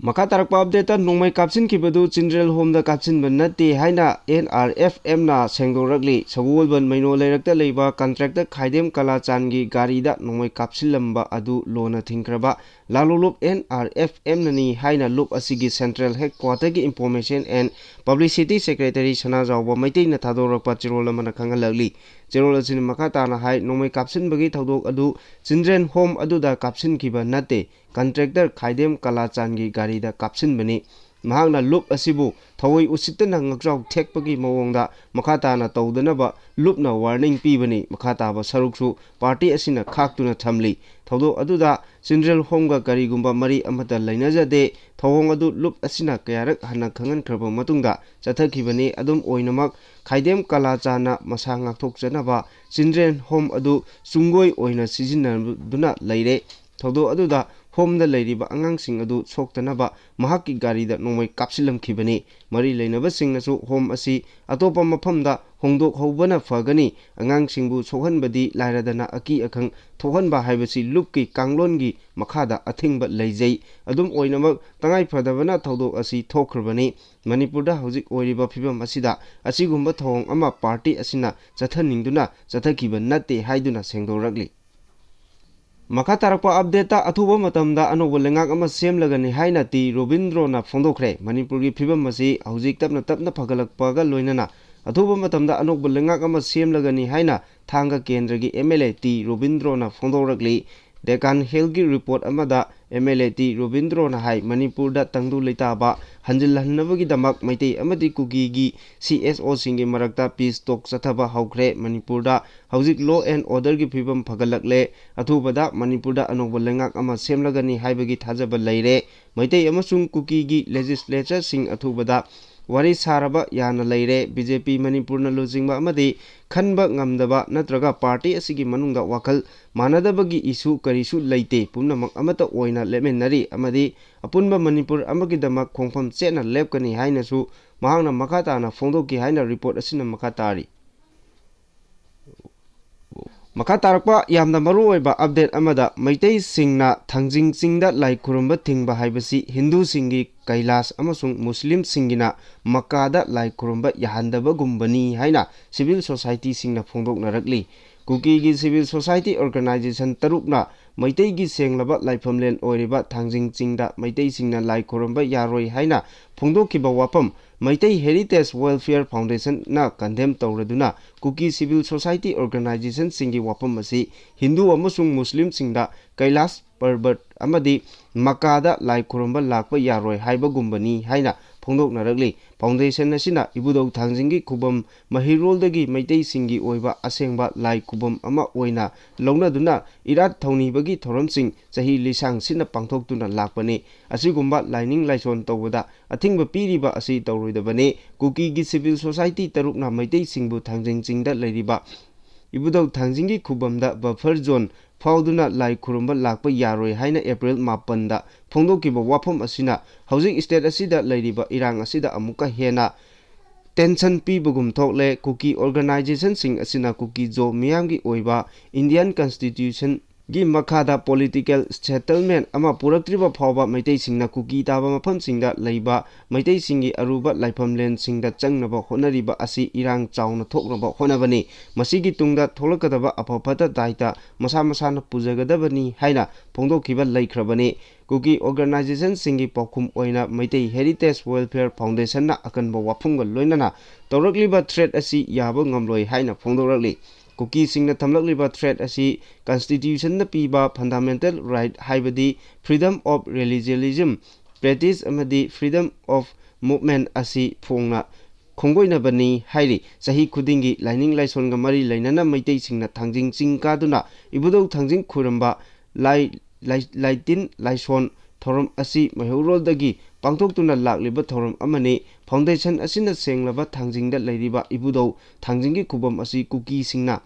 ꯃꯈꯥ ꯇꯥꯔꯛꯄ ꯑꯞꯗꯦꯠꯇ, ꯅꯣꯡꯃꯩ ꯀꯥꯞꯁꯤꯟꯈꯤꯕꯗꯨ ꯆꯤꯜꯗ꯭ꯔꯦꯟ ꯍꯣꯝꯗ ꯀꯥꯞꯁꯤꯟꯕ ꯅꯠꯇꯦ ꯍꯥꯏꯅ ꯑꯦꯟ ꯑꯥꯔ ꯑꯦꯐ ꯑꯦꯝꯅ ꯁꯦꯡꯗꯣꯔꯛꯂꯤ꯫ ꯁꯒꯣꯜꯕꯟ ꯃꯩꯅꯣ ꯂꯩꯔꯛꯇ ꯂꯩꯕ ꯀꯟꯇ꯭ꯔꯦꯛꯇꯔ ꯈꯥꯏꯗꯦꯝ ꯀꯂꯥꯆꯥꯟꯒꯤ ꯒꯥꯔꯤꯗ ꯅꯣꯡꯃꯩ ꯀꯥꯞꯁꯤꯜꯂꯝꯕ ꯑꯗꯨ ꯂꯣꯟꯅ ꯊꯤꯡꯈ꯭ꯔꯕ ꯂꯥꯂꯣꯂꯨꯞ ꯑꯦꯟ ꯑꯥꯔ ꯑꯦꯐ ꯑꯦꯝꯅꯅꯤ ꯍꯥꯏꯅ ꯂꯨꯞ ꯑꯁꯤꯒꯤ ꯁꯦꯟꯇ꯭ꯔꯦꯜ ꯍꯦꯗꯀ꯭ꯋꯥꯇꯔꯒꯤ ꯏꯟꯐꯣꯔꯃꯦꯁꯟ ꯑꯦꯟ ꯄꯕ꯭ꯂꯤꯁꯤꯇꯤ ꯁꯦꯀ꯭ꯔꯦꯇꯔꯤ ꯁꯅꯥꯖꯥꯎꯕ ꯃꯩꯇꯩꯅ ꯊꯥꯗꯣꯔꯛꯄ ꯆꯦꯔꯣꯜ ꯑꯃꯅ ꯈꯪꯍꯜꯂꯛꯂꯤ꯫ ꯆꯦꯔꯣꯜ ꯑꯁꯤꯅ ꯃꯈꯥ ꯇꯥꯅ ꯍꯥꯏ, ꯅꯣꯡꯃꯩ ꯀꯥꯞꯁꯤꯟꯕꯒꯤ ꯊꯧꯗꯣꯛ ꯑꯗꯨ ꯆꯤꯜꯗ꯭ꯔꯦꯟ ꯍꯣꯝ ꯑꯗꯨꯗ ꯀꯥꯞꯁꯤꯟꯈꯤꯕ ꯅꯠꯇꯦ꯫ ꯀꯟꯇ꯭ꯔꯦꯛꯇꯔ ꯈꯥꯏꯗꯦꯝ ꯀꯂꯥꯆꯥꯟꯒꯤ ꯒꯥꯔꯤꯗ ꯀꯥꯞꯁꯤꯟꯕꯅꯤ꯫ ꯃꯍꯥꯛꯅ ꯂꯨꯞ ꯑꯁꯤꯕꯨ ꯊꯑꯣꯏ ꯎꯁꯤꯠꯇꯅ ꯉꯛꯆꯥꯎ ꯊꯦꯛꯄꯒꯤ ꯃꯑꯣꯡꯗ ꯃꯈꯥ ꯇꯥꯅ ꯇꯧꯗꯅꯕ ꯂꯨꯞꯅ ꯋꯥꯔꯅꯤꯡ ꯄꯤꯕꯅꯤ꯫ ꯃꯈꯥ ꯇꯥꯕ ꯁꯔꯨꯛꯁꯨ ꯄꯥꯔꯇꯤ ꯑꯁꯤꯅ ꯈꯥꯛꯇꯨꯅ ꯊꯝꯂꯤ꯫ ꯊꯧꯗꯣꯛ ꯑꯗꯨꯗ ꯆꯤꯜꯗ꯭ꯔꯦꯟ ꯍꯣꯝꯒ ꯀꯔꯤꯒꯨꯝꯕ ꯃꯔꯤ ꯑꯃꯠꯇ ꯂꯩꯅꯖꯗꯦ꯫ ꯊꯧꯑꯣꯡ ꯑꯗꯨ ꯂꯨꯞ ꯑꯁꯤꯅ ꯀꯌꯥꯔꯛ ꯍꯟꯅ ꯈꯪꯍꯟꯈ꯭ꯔꯕ ꯃꯇꯨꯡꯗ ꯆꯠꯊꯈꯤꯕꯅꯤ꯫ ꯑꯗꯨꯝ ꯑꯣꯏꯅꯃꯛ, ꯈꯥꯏꯗꯦꯝ ꯀꯂꯥꯆꯥꯟꯅ ꯃꯁꯥ ꯉꯥꯛꯊꯣꯛꯆꯅꯕ ꯆꯤꯜꯗ꯭ꯔꯦꯟ ꯍꯣꯝ ꯑꯗꯨ ꯆꯨꯡꯒꯣꯏ ꯑꯣꯏꯅ ꯁꯤꯖꯤꯟꯅꯗꯨꯅ ꯂꯩꯔꯦ꯫ ꯊꯧꯗꯣꯛ ꯑꯗꯨꯗ ꯍꯣꯝꯗ ꯂꯩꯔꯤꯕ ꯑꯉꯥꯡꯁꯤꯡ ꯑꯗꯨ ꯁꯣꯛꯇꯅꯕ ꯃꯍꯥꯛꯀꯤ ꯒꯥꯔꯤꯗ ꯅꯣꯡꯃꯩ ꯀꯥꯞꯁꯤꯜꯂꯝꯈꯤꯕꯅꯤ꯫ ꯃꯔꯤ ꯂꯩꯅꯕꯁꯤꯡꯅꯁꯨ ꯍꯣꯝ ꯑꯁꯤ ꯑꯇꯣꯞꯄ ꯃꯐꯝꯗ ꯍꯣꯡꯗꯣꯛꯍꯧꯕꯅ ꯐꯒꯅꯤ꯫ ꯑꯉꯥꯡꯁꯤꯡꯕꯨ ꯁꯣꯛꯍꯟꯕꯗꯤ ꯂꯥꯏꯔꯗꯅ ꯑꯀꯤ ꯑꯈꯪ ꯊꯣꯛꯍꯟꯕ ꯍꯥꯏꯕꯁꯤ ꯂꯨꯞꯀꯤ ꯀꯥꯡꯂꯣꯟꯒꯤ ꯃꯈꯥꯗ ꯑꯊꯤꯡꯕ ꯂꯩꯖꯩ꯫ ꯑꯗꯨꯝ ꯑꯣꯏꯅꯃꯛ, ꯇꯉꯥꯏ ꯐꯗꯕꯅ ꯊꯧꯗꯣꯛ ꯑꯁꯤ ꯊꯣꯛꯈ꯭ꯔꯕꯅꯤ꯫ ꯃꯅꯤꯄꯨꯔꯗ ꯍꯧꯖꯤꯛ ꯑꯣꯏꯔꯤꯕ ꯐꯤꯕꯝ ꯑꯁꯤꯗ ꯑꯁꯤꯒꯨꯝꯕ ꯊꯧꯑꯣꯡ ꯑꯃ ꯄꯥꯔꯇꯤ ꯑꯁꯤꯅ ꯆꯠꯊꯅꯤꯡꯗꯨꯅ ꯆꯠꯊꯈꯤꯕ ꯅꯠꯇꯦ ꯍꯥꯏꯗꯨꯅ ꯁꯦꯡꯗꯣꯔꯛꯂꯤ꯫ ꯃꯈꯥ ꯇꯥꯔꯛꯄ ꯑꯞꯗꯦꯠꯇ, ꯑꯊꯨꯕ ꯃꯇꯝꯗ ꯑꯅꯧꯕ ꯂꯩꯉꯥꯛ ꯑꯃ ꯁꯦꯝꯂꯒꯅꯤ ꯍꯥꯏꯅ ꯇꯤ ꯔꯣꯕꯤꯟꯗ꯭ꯔꯣꯅ ꯐꯣꯡꯗꯣꯛꯈ꯭ꯔꯦ꯫ ꯃꯅꯤꯄꯨꯔꯒꯤ ꯐꯤꯕꯝ ꯑꯁꯤ ꯍꯧꯖꯤꯛ ꯇꯞꯅ ꯇꯞꯅ ꯐꯒꯠꯂꯛꯄꯒ ꯂꯣꯏꯅꯅ ꯑꯊꯨꯕ ꯃꯇꯝꯗ ꯑꯅꯧꯕ ꯂꯩꯉꯥꯛ ꯑꯃ ꯁꯦꯝꯂꯒꯅꯤ ꯍꯥꯏꯅ ꯊꯥꯡꯒ ꯀꯦꯟꯗ꯭ꯔꯒꯤ ꯑꯦꯝ ꯑꯦꯜ ꯑꯦ ꯇꯤ ꯔꯣꯕꯤꯟꯗ꯭ꯔꯣꯅ ꯐꯣꯡꯗꯣꯔꯛꯂꯤ꯫ ꯗꯦꯀꯥꯟ ꯍꯤꯜꯒꯤ ꯔꯤꯄꯣꯔꯠ ꯑꯃꯗ ꯑꯦꯝ ꯑꯦꯜ ꯑꯦ ꯇꯤ ꯔꯣꯕꯤꯟꯗ꯭ꯔꯣꯅ ꯍꯥꯏ, ꯃꯅꯤꯄꯨꯔꯗ ꯇꯪꯗꯨ ꯂꯩꯇꯥꯕ ꯍꯟꯖꯤꯜꯍꯟꯅꯕꯒꯤꯗꯃꯛ ꯃꯩꯇꯩ ꯑꯃꯗꯤ ꯀꯨꯀꯤꯒꯤ ꯁꯤ ꯑꯦꯁ ꯑꯣꯁꯤꯡꯒꯤ ꯃꯔꯛꯇ ꯄꯤꯁ ꯇꯣꯛ ꯆꯠꯊꯕ ꯍꯧꯈ꯭ꯔꯦ꯫ ꯃꯅꯤꯄꯨꯔꯗ ꯍꯧꯖꯤꯛ ꯂꯣ ꯑꯦꯟ ꯑꯣꯔꯗꯔꯒꯤ ꯐꯤꯕꯝ ꯐꯒꯠꯂꯛꯂꯦ꯫ ꯑꯊꯨꯕꯗ ꯃꯅꯤꯄꯨꯔꯗ ꯑꯅꯧꯕ ꯂꯩꯉꯥꯛ ꯑꯃ ꯁꯦꯝꯂꯒꯅꯤ ꯍꯥꯏꯕꯒꯤ ꯊꯥꯖꯕ ꯂꯩꯔꯦ꯫ ꯃꯩꯇꯩ ꯑꯃꯁꯨꯡ ꯀꯨꯀꯤꯒꯤ ꯂꯦꯖꯤꯁꯂꯦꯆꯔꯁꯤꯡ ꯑꯊꯨꯕꯗ ꯋꯥꯔꯤ ꯁꯥꯔꯕ ꯌꯥꯅ ꯂꯩꯔꯦ꯫ ꯕꯤ ꯖꯦ ꯄꯤ ꯃꯅꯤꯄꯨꯔꯅ ꯂꯨꯆꯤꯡꯕ ꯑꯃꯗꯤ ꯈꯟꯕ ꯉꯝꯗꯕ ꯅꯠꯇ꯭ꯔꯒ ꯄꯥꯔꯇꯤ ꯑꯁꯤꯒꯤ ꯃꯅꯨꯡꯗ ꯋꯥꯈꯜ ꯃꯥꯟꯅꯗꯕꯒꯤ ꯏꯁꯨ ꯀꯔꯤꯁꯨ ꯂꯩꯇꯦ꯫ ꯄꯨꯝꯅꯃꯛ ꯑꯃꯠꯇ ꯑꯣꯏꯅ ꯂꯦꯞꯃꯤꯟꯅꯔꯤ ꯑꯃꯗꯤ ꯑꯄꯨꯟꯕ ꯃꯅꯤꯄꯨꯔ ꯑꯃꯒꯤꯗꯃꯛ ꯈꯣꯡꯐꯝ ꯆꯦꯠꯅ ꯂꯦꯞꯀꯅꯤ ꯍꯥꯏꯅꯁꯨ ꯃꯍꯥꯛꯅ ꯃꯈꯥ ꯇꯥꯅ ꯐꯣꯡꯗꯣꯛꯈꯤ ꯍꯥꯏꯅ ꯔꯤꯄꯣꯔꯠ ꯑꯁꯤꯅ ꯃꯈꯥ ꯇꯥꯔꯤ꯫ ꯃꯈꯥ ꯇꯥꯔꯛꯄ ꯌꯥꯝꯅ ꯃꯔꯨꯑꯣꯏꯕ ꯑꯞꯗꯦꯠ ꯑꯃꯗ, ꯃꯩꯇꯩꯁꯤꯡꯅ ꯊꯥꯡꯖꯤꯡ ꯆꯤꯡꯗ ꯂꯥꯏ ꯈꯨꯔꯨꯝꯕ ꯊꯤꯡꯕ ꯍꯥꯏꯕꯁꯤ ꯍꯤꯟꯗꯨꯁꯤꯡꯒꯤ ꯀꯩꯂꯥꯁ ꯑꯃꯁꯨꯡ ꯃꯨꯁꯂꯤꯝꯁꯤꯡꯒꯤꯅ ꯃꯛꯀꯥꯗ ꯂꯥꯏ ꯈꯨꯔꯨꯝꯕ ꯌꯥꯍꯟꯗꯕꯒꯨꯝꯕꯅꯤ ꯍꯥꯏꯅ ꯁꯤꯚꯤꯜ ꯁꯣꯁꯥꯏꯇꯤꯁꯤꯡꯅ ꯐꯣꯡꯗꯣꯛꯅꯔꯛꯂꯤ꯫ ꯀꯨꯀꯤꯒꯤ ꯁꯤꯚꯤꯜ ꯁꯣꯁꯥꯏꯇꯤ ꯑꯣꯔꯒꯅꯥꯏꯖꯦꯁꯟ ꯇꯔꯨꯛꯅ ꯃꯩꯇꯩꯒꯤ ꯁꯦꯡꯂꯕ ꯂꯥꯏꯐꯝꯂꯦꯟ ꯑꯣꯏꯔꯤꯕ ꯊꯥꯡꯖꯤꯡ ꯆꯤꯡꯗ ꯃꯩꯇꯩꯁꯤꯡꯅ ꯂꯥꯏ ꯈꯨꯔꯨꯝꯕ ꯌꯥꯔꯣꯏ ꯍꯥꯏꯅ ꯐꯣꯡꯗꯣꯛꯈꯤꯕ ꯋꯥꯐꯝ ꯃꯩꯇꯩ ꯍꯦꯔꯤꯇꯦꯖ ꯋꯦꯜꯐꯤꯌꯔ ꯐꯥꯎꯟꯗꯦꯁꯟꯅ ꯀꯟꯗꯦꯝ ꯇꯧꯔꯗꯨꯅ ꯀꯨꯀꯤ ꯁꯤꯚꯤꯜ ꯁꯣꯁꯥꯏꯇꯤ ꯑꯣꯔꯒꯅꯥꯏꯖꯦꯁꯟꯁꯤꯡꯒꯤ ꯋꯥꯐꯝ ꯑꯁꯤ ꯍꯤꯟꯗꯨ ꯑꯃꯁꯨꯡ ꯃꯨꯁꯂꯤꯝꯁꯤꯡꯗ ꯀꯩꯂꯥꯁ ꯄꯔꯕꯠ ꯑꯃꯗꯤ ꯃꯛꯀꯥꯗ ꯂꯥꯏ ꯈꯨꯔꯨꯝꯕ ꯂꯥꯛꯄ ꯌꯥꯔꯣꯏ ꯍꯥꯏꯕꯒꯨꯝꯕꯅꯤ ꯍꯥꯏꯅ ꯐꯣꯡꯗꯣꯛꯅꯔꯛꯂꯤ꯫ ꯐꯥꯎꯟꯗꯦꯁꯟ ꯑꯁꯤꯅ ꯏꯕꯨꯙꯧ ꯊꯥꯡꯖꯤꯡꯒꯤ ꯈꯨꯕꯝ ꯃꯍꯩꯔꯣꯜꯗꯒꯤ ꯃꯩꯇꯩꯁꯤꯡꯒꯤ ꯑꯣꯏꯕ ꯑꯁꯦꯡꯕ ꯂꯥꯏ ꯈꯨꯕꯝ ꯑꯃ ꯑꯣꯏꯅ ꯂꯧꯅꯗꯨꯅ ꯏꯔꯥꯠ ꯊꯧꯅꯤꯕꯒꯤ ꯊꯧꯔꯝꯁꯤꯡ ꯆꯍꯤ ꯂꯤꯁꯥꯡ ꯁꯤꯠꯅ ꯄꯥꯡꯊꯣꯛꯇꯨꯅ ꯂꯥꯛꯄꯅꯤ꯫ ꯑꯁꯤꯒꯨꯝꯕ ꯂꯥꯏꯅꯤꯡ ꯂꯥꯏꯁꯣꯟ ꯇꯧꯕꯗ ꯑꯊꯤꯡꯕ ꯄꯤꯔꯤꯕ ꯑꯁꯤ ꯇꯧꯔꯣꯏꯗꯕꯅꯤ꯫ ꯀꯨꯀꯤꯒꯤ ꯁꯤꯚꯤꯜ ꯁꯣꯁꯥꯏꯇꯤ ꯇꯔꯨꯛꯅ ꯃꯩꯇꯩꯁꯤꯡꯕꯨ ꯊꯥꯡꯖꯤꯡ ꯆꯤꯡꯗ ꯂꯩꯔꯤꯕ ꯏꯕꯨꯙꯧ ꯊꯥꯡꯖꯤꯡꯒꯤ ꯈꯨꯕꯝꯗ ꯕꯐꯔ ꯖꯣꯟ ꯐꯥꯎꯗꯨꯅ ꯂꯥꯏ ꯈꯨꯔꯨꯝꯕ ꯂꯥꯛꯄ ꯌꯥꯔꯣꯏ ꯍꯥꯏꯅ ꯑꯦꯄ꯭ꯔꯤꯜ ꯃꯥꯄꯟꯗ ꯐꯣꯡꯗꯣꯛꯈꯤꯕ ꯋꯥꯐꯝ ꯑꯁꯤꯅ ꯍꯧꯖꯤꯛ ꯁ꯭ꯇꯦꯠ ꯑꯁꯤꯗ ꯂꯩꯔꯤꯕ ꯏꯔꯥꯡ ꯑꯁꯤꯗ ꯑꯃꯨꯛꯀ ꯍꯦꯟꯅ ꯇꯦꯟꯁꯟ ꯄꯤꯕꯒꯨꯝ ꯊꯣꯛꯂꯦ꯫ ꯀꯨꯀꯤ ꯑꯣꯔꯒꯅꯥꯏꯖꯦꯁꯟꯁꯤꯡ ꯑꯁꯤꯅ ꯀꯨꯀꯤ ꯖꯣ ꯃꯤꯌꯥꯝꯒꯤ ꯑꯣꯏꯕ ꯏꯟꯗꯤꯌꯟ ꯀꯟꯁꯇꯤꯇ꯭ꯌꯨꯁꯟꯒꯤ ꯃꯈꯥꯗ ꯄꯣꯂꯤꯇꯤꯀꯦꯜ ꯁꯦꯇꯜꯃꯦꯟ ꯑꯃ ꯄꯨꯔꯛꯇ꯭ꯔꯤꯕ ꯐꯥꯎꯕ ꯃꯩꯇꯩꯁꯤꯡꯅ ꯀꯨꯀꯤ ꯇꯥꯕ ꯃꯐꯝꯁꯤꯡꯗ ꯂꯩꯕ ꯃꯩꯇꯩꯁꯤꯡꯒꯤ ꯑꯔꯨꯕ ꯂꯥꯏꯐꯝꯂꯦꯟꯁꯤꯡꯗ ꯆꯪꯅꯕ ꯍꯣꯠꯅꯔꯤꯕ ꯑꯁꯤ ꯏꯔꯥꯡ ꯆꯥꯎꯅ ꯊꯣꯛꯅꯕ ꯍꯣꯠꯅꯕꯅꯤ꯫ ꯃꯁꯤꯒꯤ ꯇꯨꯡꯗ ꯊꯣꯛꯂꯛꯀꯗꯕ ꯑꯐ ꯐꯠꯇ ꯗꯥꯏꯇ ꯃꯁꯥ ꯃꯁꯥꯅ ꯄꯨꯖꯒꯗꯕꯅꯤ ꯍꯥꯏꯅ ꯐꯣꯡꯗꯣꯛꯈꯤꯕ ꯂꯩꯈ꯭ꯔꯕꯅꯤ꯫ ꯀꯨꯀꯤ ꯑꯣꯔꯒꯅꯥꯏꯖꯦꯁꯟꯁꯤꯡꯒꯤ ꯄꯥꯎꯈꯨꯝ ꯑꯣꯏꯅ ꯃꯩꯇꯩ ꯍꯦꯔꯤꯇꯦꯖ ꯋꯦꯜꯐꯤꯌꯔ ꯐꯥꯎꯟꯗꯦꯁꯟꯅ ꯑꯀꯟꯕ ꯋꯥꯐꯝꯒ ꯂꯣꯏꯅꯅ ꯇꯧꯔꯛꯂꯤꯕ ꯊ꯭ꯔꯦꯠ ꯑꯁꯤ ꯌꯥꯕ ꯉꯝꯂꯣꯏ ꯍꯥꯏꯅ ꯐꯣꯡꯗꯣꯔꯛꯂꯤ꯫ ꯀꯨꯀꯤꯁꯤꯡꯅ ꯊꯝꯂꯛꯂꯤꯕ ꯊ꯭ꯔꯦꯠ ꯑꯁꯤ ꯀꯟꯁꯇꯤꯇ꯭ꯌꯨꯁꯟꯅ ꯄꯤꯕ ꯐꯟꯗꯥꯃꯦꯟꯇꯦꯜ ꯔꯥꯏꯠ ꯍꯥꯏꯕꯗꯤ freedom of religion practice ꯑꯃꯗꯤ freedom of movement ꯑꯁꯤ ꯐꯣꯡꯅ ꯈꯣꯡꯒꯣꯏꯅꯕꯅꯤ ꯍꯥꯏꯔꯤ꯫ ꯆꯍꯤ ꯈꯨꯗꯤꯡꯒꯤ ꯂꯥꯏꯅꯤꯡ ꯂꯥꯏꯁꯣꯟꯒ ꯃꯔꯤ ꯂꯩꯅꯅ ꯃꯩꯇꯩꯁꯤꯡꯅ ꯊꯥꯡꯖꯤꯡ ꯆꯤꯡ ꯀꯥꯗꯨꯅ ꯏꯕꯨꯙꯧ ꯊꯥꯡꯖꯤꯡ ꯈꯨꯔꯨꯝꯕ, ꯂꯥꯏ, ꯂꯥꯏ, ꯂꯥꯏꯇꯤꯟ ꯂꯥꯏꯁꯣꯟ ꯊꯧꯔꯝ ꯑꯁꯤ ꯃꯩꯍꯧꯔꯣꯜꯗꯒꯤ ꯄꯥꯡꯊꯣꯛꯇꯨꯅ ꯂꯥꯛꯂꯤꯕ ꯊꯧꯔꯝ ꯑꯃꯅꯤ꯫ Foundation ꯑꯁꯤꯅ ꯁꯦꯡꯂꯕ ꯊꯥꯡꯖꯤꯡꯗ ꯂꯩꯔꯤꯕ ꯏꯕꯨꯙꯧ ꯊꯥꯡꯖꯤꯡꯒꯤ ꯈꯨꯕꯝ ꯑꯁꯤ ꯀꯨꯀꯤꯁꯤꯡꯅ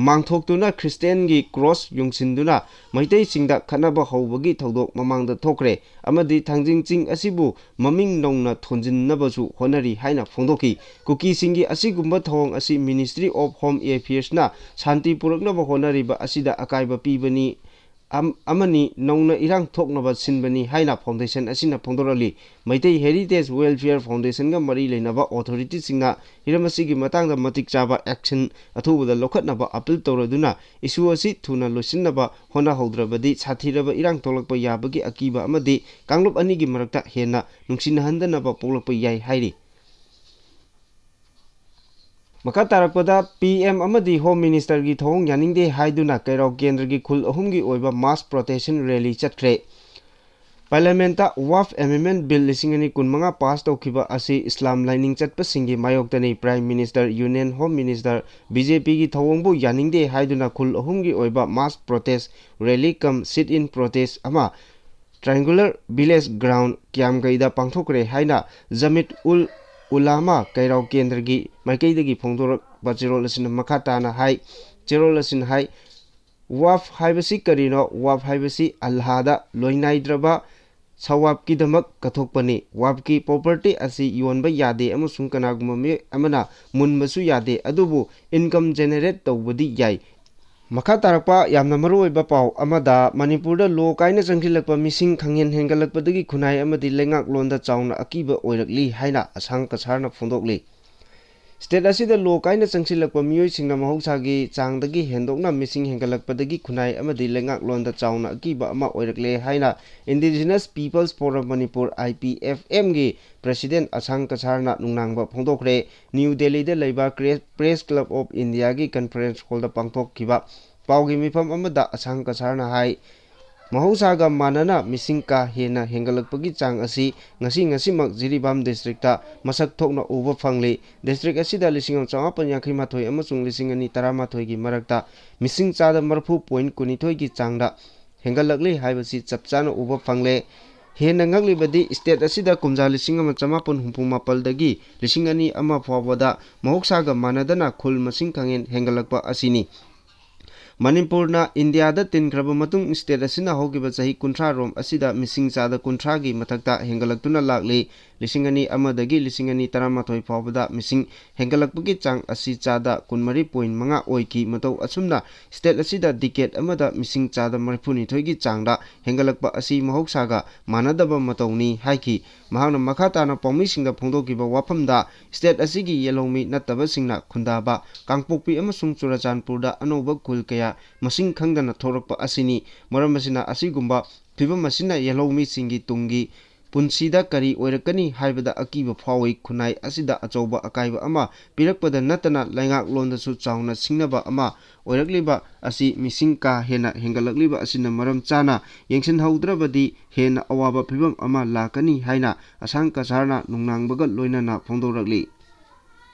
ꯃꯥꯡꯊꯣꯛꯇꯨꯅ ꯈ꯭ꯔꯤꯁꯇꯤꯌꯥꯟꯒꯤ ꯀ꯭ꯔꯣꯁ ꯌꯨꯡꯁꯤꯟꯗꯨꯅ ꯃꯩꯇꯩꯁꯤꯡꯗ ꯈꯠꯅꯕ ꯍꯧꯕꯒꯤ ꯊꯧꯗꯣꯛ ꯃꯃꯥꯡꯗ ꯊꯣꯛꯈ꯭ꯔꯦ ꯑꯃꯗꯤ ꯊꯥꯡꯖꯤꯡ ꯆꯤꯡ ꯑꯁꯤꯕꯨ ꯃꯃꯤꯡ ꯅꯧꯅ ꯊꯣꯟꯖꯤꯟꯅꯕꯁꯨ ꯍꯣꯠꯅꯔꯤ ꯍꯥꯏꯅ ꯐꯣꯡꯗꯣꯛꯈꯤ꯫ ꯀꯨꯀꯤꯁꯤꯡꯒꯤ ꯑꯁꯤꯒꯨꯝꯕ ꯊꯧꯑꯣꯡ ꯑꯁꯤ Ministry of Home Affairsꯅ ꯁꯥꯟꯇꯤ ꯄꯨꯔꯛꯅꯕ ꯍꯣꯠꯅꯔꯤꯕ ꯑꯁꯤꯗ ꯑꯀꯥꯏꯕ ꯄꯤꯕꯅꯤ ꯑꯝ-, ꯑꯃꯅꯤ ꯅꯧꯅ ꯏꯔꯥꯡ ꯊꯣꯛꯅꯕ ꯁꯤꯟꯕꯅꯤ ꯍꯥꯏꯅ Foundation ꯑꯁꯤꯅ ꯐꯣꯡꯗꯣꯔꯛꯂꯤ꯫ ꯃꯩꯇꯩ Heritage Welfare Foundationꯒ ꯃꯔꯤ ꯂꯩꯅꯕ authorityꯁꯤꯡꯅ ꯍꯤꯔꯝ ꯑꯁꯤꯒꯤ ꯃꯇꯥꯡꯗ ꯃꯇꯤꯛ ꯆꯥꯕ action ꯑꯊꯨꯕꯗ ꯂꯧꯈꯠꯅꯕ appeal ꯇꯧꯔꯗꯨꯅ issue ꯑꯁꯤ ꯊꯨꯅ ꯂꯣꯏꯁꯤꯟꯅꯕ ꯍꯣꯠꯅꯍꯧꯗ꯭ꯔꯕꯗꯤ ꯁꯥꯊꯤꯔꯕ ꯏꯔꯥꯡ ꯊꯣꯛꯂꯛꯄ ꯌꯥꯕꯒꯤ ꯑꯀꯤꯕ ꯑꯃꯗꯤ ꯀꯥꯡꯂꯨꯞ ꯑꯅꯤꯒꯤ ꯃꯔꯛꯇ ꯍꯦꯟꯅ ꯅꯨꯡꯁꯤꯅꯍꯟꯗꯅꯕ ꯄꯣꯛꯂꯛꯄ ꯌꯥꯏ ꯍꯥꯏꯔꯤ꯫ ꯃꯈꯥ ꯇꯥꯔꯛꯄꯗ P M ꯑꯃꯗꯤ Home Ministerꯒꯤ ꯊꯧꯑꯣꯡ ꯌꯥꯅꯤꯡꯗꯦ ꯍꯥꯏꯗꯨꯅ ꯀꯩꯔꯥꯎ ꯀꯦꯟꯗ꯭ꯔꯒꯤ ꯈꯨꯜ ꯑꯍꯨꯝꯒꯤ ꯑꯣꯏꯕ mass protest rally ꯆꯠꯈ꯭ꯔꯦ꯫ Parliamentꯇ Waqf Amendment Bill ꯂꯤꯁꯤꯡ ꯑꯅꯤ ꯀꯨꯟꯃꯉꯥ pass ꯇꯧꯈꯤꯕ ꯑꯁꯤ ꯏꯁꯂꯥꯝ ꯂꯥꯏꯅꯤꯡ ꯆꯠꯄꯁꯤꯡꯒꯤ ꯃꯥꯌꯣꯛꯇꯅꯤ꯫ Prime Minister, Union Home Minister, BJPꯒꯤ ꯊꯧꯑꯣꯡꯕꯨ ꯌꯥꯅꯤꯡꯗꯦ ꯍꯥꯏꯗꯨꯅ ꯈꯨꯜ ꯑꯍꯨꯝꯒꯤ ꯑꯣꯏꯕ mass protest rally cum sit-in protest ꯑꯃ Triangular Village Ground ꯀ꯭ꯌꯥꯝꯒꯩꯗ ꯄꯥꯡꯊꯣꯛꯈ꯭ꯔꯦ ꯍꯥꯏꯅ ꯖꯃꯤꯠ ꯎꯜ ꯎꯂꯥꯃꯥ ꯀꯩꯔꯥꯎ ꯀꯦꯟꯗ꯭ꯔꯒꯤ ꯃꯥꯏꯀꯩꯗꯒꯤ ꯐꯣꯡꯗꯣꯔꯛꯄ ꯆꯦꯔꯣꯜ ꯑꯁꯤꯅ ꯃꯈꯥ ꯇꯥꯅ ꯍꯥꯏ꯫ ꯆꯦꯔꯣꯜ ꯑꯁꯤꯅ ꯍꯥꯏ, Waqf ꯍꯥꯏꯕꯁꯤ ꯀꯔꯤꯅꯣ? Waqf ꯍꯥꯏꯕꯁꯤ ꯑꯜꯂꯥꯍꯗ ꯂꯣꯏꯅꯥꯏꯗ꯭ꯔꯕ ꯁꯋꯥꯕꯀꯤꯗꯃꯛ ꯀꯠꯊꯣꯛꯄꯅꯤ꯫ Waqfꯀꯤ property ꯑꯁꯤ ꯌꯣꯟꯕ ꯌꯥꯗꯦ ꯑꯃꯁꯨꯡ ꯀꯅꯥꯒꯨꯝꯕ ꯃꯤꯑꯣꯏ ꯑꯃꯅ ꯃꯨꯟꯕꯁꯨ ꯌꯥꯗꯦ, ꯑꯗꯨꯕꯨ income generate ꯇꯧꯕꯗꯤ ꯌꯥꯏ꯫ ꯃꯈꯥ ꯇꯥꯔꯛꯄ ꯌꯥꯝꯅ ꯃꯔꯨꯑꯣꯏꯕ ꯄꯥꯎ ꯑꯃꯗ, ꯃꯅꯤꯄꯨꯔꯗ ꯂꯣ ꯀꯥꯏꯅ ꯆꯪꯁꯤꯜꯂꯛꯄ ꯃꯤꯁꯤꯡ ꯈꯪꯍꯦꯟ ꯍꯦꯟꯒꯠꯂꯛꯄꯗꯒꯤ ꯈꯨꯟꯅꯥꯏ ꯑꯃꯗꯤ ꯂꯩꯉꯥꯛꯂꯣꯟꯗ ꯆꯥꯎꯅ ꯑꯀꯤꯕ ꯑꯣꯏꯔꯛꯂꯤ ꯍꯥꯏꯅ ꯑꯁꯥꯡ ꯀꯁꯥꯔꯅ ꯐꯣꯡꯗꯣꯛꯂꯤ꯫ State ꯑꯁꯤꯗ ꯂꯣ ꯀꯥꯏꯅ ꯆꯪꯁꯤꯜꯂꯛꯄ ꯃꯤꯑꯣꯏꯁꯤꯡꯅ ꯃꯍꯧꯁꯥꯒꯤ ꯆꯥꯡꯗꯒꯤ ꯍꯦꯟꯗꯣꯛꯅ ꯃꯤꯁꯤꯡ ꯍꯦꯟꯒꯠꯂꯛꯄꯗꯒꯤ ꯈꯨꯟꯅꯥꯏ ꯑꯃꯗꯤ ꯂꯩꯉꯥꯛꯂꯣꯟꯗ ꯆꯥꯎꯅ ꯑꯀꯤꯕ ꯑꯃ ꯑꯣꯏꯔꯛꯂꯦ ꯍꯥꯏꯅ Indigenous Peoples Forum Manipur, IPFMꯒꯤ President ꯑꯁꯥꯡ ꯀꯁꯥꯔꯅ ꯅꯨꯡꯅꯥꯡꯕ ꯐꯣꯡꯗꯣꯛꯈ꯭ꯔꯦ꯫ ꯅ꯭ꯌꯨ ꯗꯦꯜꯂꯤꯗ ꯂꯩꯕ ꯀ꯭ꯔꯦ-, Press Club of Indiaꯒꯤ conference hallꯗ ꯄꯥꯡꯊꯣꯛꯈꯤꯕ ꯄꯥꯎꯒꯤ ꯃꯤꯐꯝ ꯑꯃꯗ ꯑꯁꯥꯡ ꯀꯁꯥꯔꯅ ꯍꯥꯏ, ꯃꯍꯧꯁꯥꯒ ꯃꯥꯟꯅꯅ ꯃꯤꯁꯤꯡ ꯀꯥ ꯍꯦꯟꯅ ꯍꯦꯟꯒꯠꯂꯛꯄꯒꯤ ꯆꯥꯡ ꯑꯁꯤ ꯉꯁꯤ ꯉꯁꯤꯃꯛ ꯖꯤꯔꯤꯕꯥꯝ districtꯇ ꯃꯁꯛ ꯊꯣꯛꯅ ꯎꯕ ꯐꯪꯂꯤ꯫ District ꯑꯁꯤꯗ ꯂꯤꯁꯤꯡ ꯑꯃ ꯆꯃꯥꯄꯟ ꯌꯥꯡꯈꯩ ꯃꯥꯊꯣꯏ ꯑꯃꯁꯨꯡ ꯂꯤꯁꯤꯡ ꯑꯅꯤ ꯇꯔꯥꯃꯥꯊꯣꯏꯒꯤ ꯃꯔꯛꯇ ꯃꯤꯁꯤꯡ ꯆꯥꯗ ꯃꯔꯤꯐꯨ point ꯀꯨꯟꯅꯤꯊꯣꯏꯒꯤ ꯆꯥꯡꯗ ꯍꯦꯟꯒꯠꯂꯛꯂꯤ ꯍꯥꯏꯕꯁꯤ ꯆꯞ ꯆꯥꯅ ꯎꯕ ꯐꯪꯂꯦ꯫ ꯍꯦꯟꯅ ꯉꯛꯂꯤꯕꯗꯤ state ꯑꯁꯤꯗ ꯀꯨꯝꯖꯥ ꯂꯤꯁꯤꯡ ꯑꯃ ꯆꯃꯥꯄꯟ ꯍꯨꯝꯐꯨ ꯃꯥꯄꯜꯗꯒꯤ ꯂꯤꯁꯤꯡ ꯑꯅꯤ ꯑꯃ ꯐꯥꯎꯕꯗ ꯃꯍꯧꯁꯥꯒ ꯃꯥꯟꯅꯗꯅ ꯈꯨꯜ ꯃꯁꯤꯡ ꯈꯪꯍꯦꯟ ꯍꯦꯟꯒꯠꯂꯛꯄ ꯑꯁꯤꯅꯤ꯫ ꯃꯅꯤꯄꯨꯔꯅ ꯏꯟꯗꯤꯌꯥꯗ ꯇꯤꯟꯈ꯭ꯔꯕ ꯃꯇꯨꯡ state ꯑꯁꯤꯅ ꯍꯧꯈꯤꯕ ꯆꯍꯤ ꯀꯨꯟꯊ꯭ꯔꯥ ꯔꯣꯝ ꯑꯁꯤꯗ ꯃꯤꯁꯤꯡ ꯆꯥꯗ ꯀꯨꯟꯊ꯭ꯔꯥꯒꯤ ꯃꯊꯛꯇ ꯍꯦꯟꯒꯠꯂꯛꯇꯨꯅ ꯂꯥꯛꯂꯤ꯫ ꯂꯤꯁꯤꯡ ꯑꯅꯤ ꯑꯃꯗꯒꯤ ꯂꯤꯁꯤꯡ ꯑꯅꯤ ꯇꯔꯥꯃꯥꯊꯣꯏ ꯐꯥꯎꯕꯗ ꯃꯤꯁꯤꯡ ꯍꯦꯟꯒꯠꯂꯛꯄꯒꯤ ꯆꯥꯡ ꯑꯁꯤ ꯆꯥꯗ ꯀꯨꯟꯃꯔꯤ ꯄꯣꯏꯟ ꯃꯉꯥ ꯑꯣꯏꯈꯤ꯫ ꯃꯇꯧ ꯑꯁꯨꯝꯅ state ꯑꯁꯤꯗ decade ꯑꯃꯗ ꯃꯤꯁꯤꯡ ꯆꯥꯗ ꯃꯔꯤꯐꯨꯅꯤꯊꯣꯏꯒꯤ ꯆꯥꯡꯗ ꯍꯦꯟꯒꯠꯂꯛꯄ ꯑꯁꯤ ꯃꯍꯧꯁꯥꯒ ꯃꯥꯟꯅꯗꯕ ꯃꯇꯧꯅꯤ ꯍꯥꯏꯈꯤ꯫ ꯃꯍꯥꯛꯅ ꯃꯈꯥ ꯇꯥꯅ ꯄꯥꯎꯃꯤꯁꯤꯡꯗ ꯐꯣꯡꯗꯣꯛꯈꯤꯕ ꯋꯥꯐꯝꯗ, state ꯑꯁꯤꯒꯤ ꯌꯦꯜꯍꯧꯃꯤ ꯅꯠꯇꯕꯁꯤꯡꯅ ꯈꯨꯟꯗꯥꯕ ꯀꯥꯡꯄꯣꯛꯄꯤ ꯑꯃꯁꯨꯡ ꯆꯨꯔꯆꯥꯟꯄꯨꯔꯗ ꯑꯅꯧꯕ ꯈꯨꯜ ꯀꯌꯥ ꯃꯁꯤꯡ ꯈꯪꯗꯅ ꯊꯣꯛꯂꯛꯄ ꯑꯁꯤꯅꯤ꯫ ꯃꯔꯝ ꯑꯁꯤꯅ, ꯑꯁꯤꯒꯨꯝꯕ ꯐꯤꯕꯝ ꯑꯁꯤꯅ ꯌꯦꯜꯍꯧꯃꯤꯁꯤꯡꯒꯤ ꯇꯨꯡꯒꯤ ꯄꯨꯟꯁꯤꯗ ꯀꯔꯤ ꯑꯣꯏꯔꯛꯀꯅꯤ ꯍꯥꯏꯕꯗ ꯑꯀꯤꯕ ꯐꯥꯎꯏ꯫ ꯈꯨꯟꯅꯥꯏ ꯑꯁꯤꯗ ꯑꯆꯧꯕ ꯑꯀꯥꯏꯕ ꯑꯃ ꯄꯤꯔꯛꯄꯗ ꯅꯠꯇꯅ ꯂꯩꯉꯥꯛꯂꯣꯟꯗꯁꯨ ꯆꯥꯎꯅ ꯁꯤꯡꯅꯕ ꯑꯃ ꯑꯣꯏꯔꯛꯂꯤꯕ ꯑꯁꯤ ꯃꯤꯁꯤꯡ ꯀꯥ ꯍꯦꯟꯅ ꯍꯦꯟꯒꯠꯂꯛꯂꯤꯕ ꯑꯁꯤꯅ ꯃꯔꯝ ꯆꯥꯅ ꯌꯦꯡꯁꯤꯟꯍꯧꯗ꯭ꯔꯕꯗꯤ ꯍꯦꯟꯅ ꯑꯋꯥꯕ ꯐꯤꯕꯝ ꯑꯃ ꯂꯥꯛꯀꯅꯤ ꯍꯥꯏꯅ ꯑꯁꯥꯡ ꯀꯁꯥꯔꯅ ꯅꯨꯡꯅꯥꯡꯕꯒ ꯂꯣꯏꯅꯅ ꯐꯣꯡꯗꯣꯔꯛꯂꯤ꯫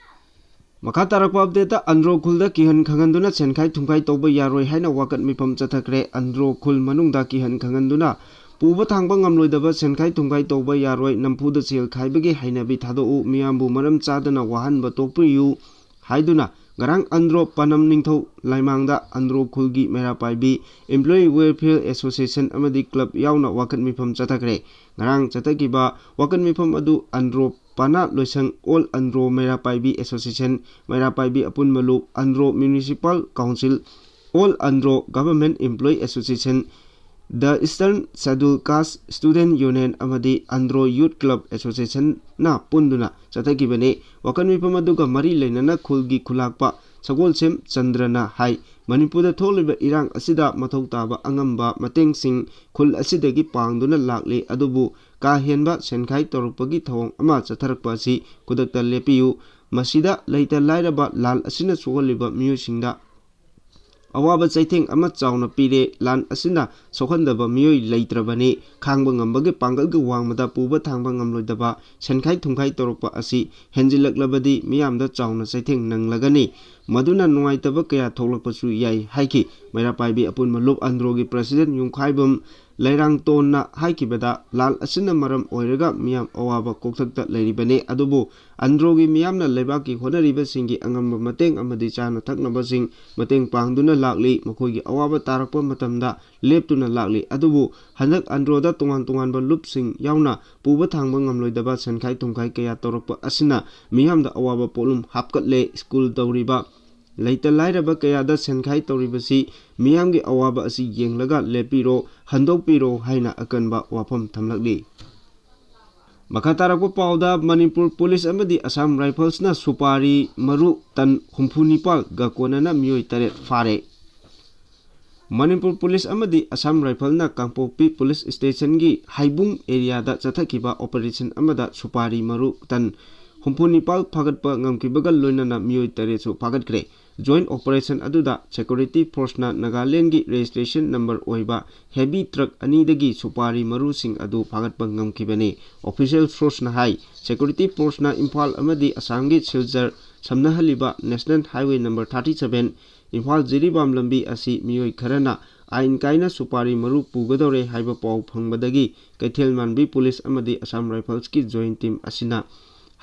ꯃꯈꯥ ꯇꯥꯔꯛꯄ update ꯇ ꯑꯟꯗ꯭ꯔꯣ ꯈꯨꯜꯗ ꯀꯤꯍꯟ ꯈꯪꯍꯟꯗꯨꯅ ꯁꯦꯟꯈꯥꯏ ꯊꯨꯝꯈꯥꯏ ꯇꯧꯕ ꯌꯥꯔꯣꯏ ꯍꯥꯏꯅ ꯋꯥꯀꯠ ꯃꯤꯐꯝ ꯆꯠꯊꯈ꯭ꯔꯦ꯫ ꯑꯟꯗ꯭ꯔꯣ ꯈꯨꯜ ꯃꯅꯨꯡꯗ ꯀꯤꯍꯟ ꯈꯪꯍꯟꯗꯨꯅ ꯄꯨꯕ ꯊꯥꯡꯕ ꯉꯝꯂꯣꯏꯗꯕ ꯁꯦꯟꯈꯥꯏ ꯊꯨꯝꯈꯥꯏ ꯇꯧꯕ ꯌꯥꯔꯣꯏ, ꯅꯝꯐꯨꯗ ꯁꯦꯜ ꯈꯥꯏꯕꯒꯤ ꯍꯩꯅꯕꯤ ꯊꯥꯗꯣꯛꯎ, ꯃꯤꯌꯥꯝꯕꯨ ꯃꯔꯝ ꯆꯥꯗꯅ ꯋꯥꯍꯟꯕ ꯇꯣꯛꯄꯤꯌꯨ ꯍꯥꯏꯗꯨꯅ ꯉꯔꯥꯡ ꯑꯟꯗ꯭ꯔꯣ ꯄꯅꯝ ꯅꯤꯡꯊꯧ ꯂꯥꯏꯃꯥꯡꯗ ꯑꯟꯗ꯭ꯔꯣ ꯈꯨꯜꯒꯤ ꯃꯩꯔꯥ ꯄꯥꯏꯕꯤ Employee Welfare Association ꯑꯃꯗꯤ club ꯌꯥꯎꯅ ꯋꯥꯀꯠ ꯃꯤꯐꯝ ꯆꯠꯊꯈ꯭ꯔꯦ꯫ ꯉꯔꯥꯡ ꯆꯠꯊꯈꯤꯕ ꯋꯥꯀꯠ ꯃꯤꯐꯝ ꯑꯗꯨ ꯑꯟꯗ꯭ꯔꯣ ꯄꯅꯥ ꯂꯣꯏꯁꯪ, All Andro ꯃꯩꯔꯥ ꯄꯥꯏꯕꯤ Association, ꯃꯩꯔꯥ ꯄꯥꯏꯕꯤ ꯑꯄꯨꯟꯕ ꯂꯨꯞ, Andro Municipal Council, All Andro Government Employee Association, The Eastern Schedule Caste Student Union ꯑꯃꯗꯤ Andro Youth Club Association ꯅ ꯄꯨꯟꯗꯨꯅ ꯆꯠꯊꯈꯤꯕꯅꯤ꯫ ꯋꯥꯀꯠ ꯃꯤꯐꯝ ꯑꯗꯨꯒ ꯃꯔꯤ ꯂꯩꯅꯅ ꯈꯨꯜꯒꯤ ꯈꯨꯂꯥꯛꯄ ꯁꯒꯣꯜꯁꯦꯝ ꯆꯟꯗ꯭ꯔꯅ ꯍꯥꯏ, ꯃꯅꯤꯄꯨꯔꯗ ꯊꯣꯛꯂꯤꯕ ꯏꯔꯥꯡ ꯑꯁꯤꯗ ꯃꯊꯧ ꯇꯥꯕ ꯑꯉꯝꯕ ꯃꯇꯦꯡꯁꯤꯡ ꯈꯨꯜ ꯑꯁꯤꯗꯒꯤ ꯄꯥꯡꯗꯨꯅ ꯂꯥꯛꯂꯤ, ꯑꯗꯨꯕꯨ ꯀꯥ ꯍꯦꯟꯕ ꯁꯦꯟꯈꯥꯏ ꯇꯧꯔꯛꯄꯒꯤ ꯊꯧꯑꯣꯡ ꯑꯃ ꯆꯠꯊꯔꯛꯄ ꯑꯁꯤ ꯈꯨꯗꯛꯇ ꯂꯦꯞꯄꯤꯌꯨ꯫ ꯃꯁꯤꯗ ꯂꯩꯇ ꯂꯥꯏꯔꯕ ꯂꯥꯟ ꯑꯁꯤꯅ ꯁꯣꯛꯍꯜꯂꯤꯕ ꯃꯤꯑꯣꯏꯁꯤꯡꯗ ꯑꯋꯥꯕ ꯆꯩꯊꯦꯡ ꯑꯃ ꯆꯥꯎꯅ ꯄꯤꯔꯦ꯫ ꯂꯥꯟ ꯑꯁꯤꯅ ꯁꯣꯛꯍꯟꯗꯕ ꯃꯤꯑꯣꯏ ꯂꯩꯇ꯭ꯔꯕꯅꯤ꯫ ꯈꯥꯡꯕ ꯉꯝꯕꯒꯤ ꯄꯥꯡꯒꯜꯒ ꯋꯥꯡꯃꯗ ꯄꯨꯕ ꯊꯥꯡꯕ ꯉꯝꯂꯣꯏꯗꯕ ꯁꯦꯟꯈꯥꯏ ꯊꯨꯝꯈꯥꯏ ꯇꯧꯔꯛꯄ ꯑꯁꯤ ꯍꯦꯟꯖꯤꯜꯂꯛꯂꯕꯗꯤ ꯃꯤꯌꯥꯝꯗ ꯆꯥꯎꯅ ꯆꯩꯊꯦꯡ ꯅꯪꯂꯒꯅꯤ꯫ ꯃꯗꯨꯅ ꯅꯨꯡꯉꯥꯏꯇꯕ ꯀꯌꯥ ꯊꯣꯛꯂꯛꯄꯁꯨ ꯌꯥꯏ ꯍꯥꯏꯈꯤ꯫ ꯃꯩꯔꯥ ꯄꯥꯏꯕꯤ ꯑꯄꯨꯟꯕ ꯂꯨꯞ ꯑꯟꯗ꯭ꯔꯣꯒꯤ ꯄ꯭ꯔꯁꯤꯗꯦꯟ ꯌꯨꯝꯈꯥꯏꯕꯝ ꯂꯩꯔꯥꯡꯇꯣꯟꯅ ꯍꯥꯏꯈꯤꯕꯗ, ꯂꯥꯟ ꯑꯁꯤꯅ ꯃꯔꯝ ꯑꯣꯏꯔꯒ ꯃꯤꯌꯥꯝ ꯑꯋꯥꯕ ꯀꯣꯛꯊꯛꯇ ꯂꯩꯔꯤꯕꯅꯤ, ꯑꯗꯨꯕꯨ ꯑꯟꯗ꯭ꯔꯣꯒꯤ ꯃꯤꯌꯥꯝꯅ ꯂꯩꯕꯥꯛꯀꯤ ꯍꯣꯠꯅꯔꯤꯕꯁꯤꯡꯒꯤ ꯑꯉꯝꯕ ꯃꯇꯦꯡ ꯑꯃꯗꯤ ꯆꯥꯅ ꯊꯛꯅꯕꯁꯤꯡ ꯃꯇꯦꯡ ꯄꯥꯡꯗꯨꯅ ꯂꯥꯛꯂꯤ꯫ ꯃꯈꯣꯏꯒꯤ ꯑꯋꯥꯕ ꯇꯥꯔꯛꯄ ꯃꯇꯝꯗ ꯂꯦꯞꯇꯨꯅ ꯂꯥꯛꯂꯤ꯫ ꯑꯗꯨꯕꯨ ꯍꯟꯗꯛ ꯑꯟꯗ꯭ꯔꯣꯗ ꯇꯣꯉꯥꯟ ꯇꯣꯉꯥꯟꯕ ꯂꯨꯞꯁꯤꯡ ꯌꯥꯎꯅ ꯄꯨꯕ ꯊꯥꯡꯕ ꯉꯝꯂꯣꯏꯗꯕ ꯁꯦꯟꯈꯥꯏ ꯊꯨꯝꯈꯥꯏ ꯀꯌꯥ ꯇꯧꯔꯛꯄ ꯑꯁꯤꯅ ꯃꯤꯌꯥꯝꯗ ꯑꯋꯥꯕ ꯄꯣꯠꯂꯨꯝ ꯍꯥꯞꯀꯠꯂꯦ꯫ ꯁ꯭ꯀꯨꯜ ꯇꯧꯔꯤꯕ ꯂꯩꯇ ꯂꯥꯏꯔꯕ ꯀꯌꯥꯗ ꯁꯦꯟꯈꯥꯏ ꯇꯧꯔꯤꯕꯁꯤ ꯃꯤꯌꯥꯝꯒꯤ ꯑꯋꯥꯕ ꯑꯁꯤ ꯌꯦꯡꯂꯒ ꯂꯦꯞꯄꯤꯔꯣ, ꯍꯟꯗꯣꯛꯄꯤꯔꯣ ꯍꯥꯏꯅ ꯑꯀꯟꯕ ꯋꯥꯐꯝ ꯊꯝꯂꯛꯂꯤ꯫ ꯃꯈꯥ ꯇꯥꯔꯛꯄ ꯄꯥꯎꯗ, ꯃꯅꯤꯄꯨꯔ ꯄꯨꯂꯤꯁ ꯑꯃꯗꯤ ꯑꯁꯥꯝ ꯔꯥꯏꯐꯜꯁꯅ ꯁꯨꯄꯥꯔꯤ ꯃꯔꯨ ꯇꯟ ꯍꯨꯝꯐꯨ ꯅꯤꯄꯥꯜꯒ ꯀꯣꯟꯅꯅ ꯃꯤꯑꯣꯏ ꯇꯔꯦꯠ ꯐꯥꯔꯦ꯫ ꯃꯅꯤꯄꯨꯔ ꯄꯨꯂꯤꯁ ꯑꯃꯗꯤ ꯑꯁꯥꯝ ꯔꯥꯏꯐꯜꯅ ꯀꯥꯡꯄꯣꯛꯄꯤ ꯄꯨꯂꯤꯁ ꯁ꯭ꯇꯦꯁꯟꯒꯤ ꯍꯩꯕꯨꯡ ꯑꯦꯔꯤꯌꯥꯗ ꯆꯠꯊꯈꯤꯕ ꯑꯣꯄꯔꯦꯁꯟ ꯑꯃꯗ ꯁꯨꯄꯥꯔꯤ ꯃꯔꯨ ꯇꯟ ꯍꯨꯝꯐꯨ ꯅꯤꯄꯥꯜ ꯐꯥꯒꯠꯄ ꯉꯝꯈꯤꯕꯒ ꯂꯣꯏꯅꯅ ꯃꯤꯑꯣꯏ ꯇꯔꯦꯠꯁꯨ ꯐꯥꯒꯠꯈ꯭ꯔꯦ꯫ ꯖꯣꯏꯟꯠ ꯑꯣꯄꯔꯦꯁꯟ ꯑꯗꯨꯗ ꯁꯦꯀ꯭ꯌꯨꯔꯤꯇꯤ ꯐꯣꯔꯁꯅ ꯅꯥꯒꯥꯂꯦꯟꯗꯒꯤ ꯔꯦꯖꯤꯁꯇ꯭ꯔꯦꯁꯟ ꯅꯝꯕꯔ ꯑꯣꯏꯕ ꯍꯦꯚꯤ ꯇ꯭ꯔꯛ ꯑꯅꯤꯗꯒꯤ ꯁꯨꯄꯥꯔꯤ ꯃꯔꯨꯁꯤꯡ ꯑꯗꯨ ꯐꯥꯒꯠꯄ ꯉꯝꯈꯤꯕꯅꯤ꯫ ꯑꯣꯐꯤꯁꯤꯌꯦꯜ ꯁꯣꯔꯁꯅ ꯍꯥꯏ, ꯁꯦꯀ꯭ꯌꯨꯔꯤꯇꯤ ꯐꯣꯔꯁꯅ ꯏꯝꯐꯥꯜ ꯑꯃꯗꯤ ꯑꯁꯥꯝꯒꯤ ꯁꯤꯜꯆꯔ ꯁꯝꯅꯍꯜꯂꯤꯕ national highway number thirty seven Imphal Jiribam ꯂꯝꯕꯤ ꯑꯁꯤ ꯃꯤꯑꯣꯏ ꯈꯔꯅ ꯑꯥꯏꯟ ꯀꯥꯏꯅ ꯁꯨꯄꯥꯔꯤ ꯃꯔꯨ ꯄꯨꯒꯗꯧꯔꯦ ꯍꯥꯏꯕ ꯄꯥꯎ ꯐꯪꯕꯗꯒꯤ ꯀꯩꯊꯦꯜ ꯃꯥꯟꯕꯤ ꯄꯨꯂꯤꯁ ꯑꯃꯗꯤ ꯑꯁꯥꯝ ꯔꯥꯏꯐꯜꯁꯀꯤ ꯖꯣꯏꯟꯠ ꯇꯤꯝ ꯑꯁꯤꯅ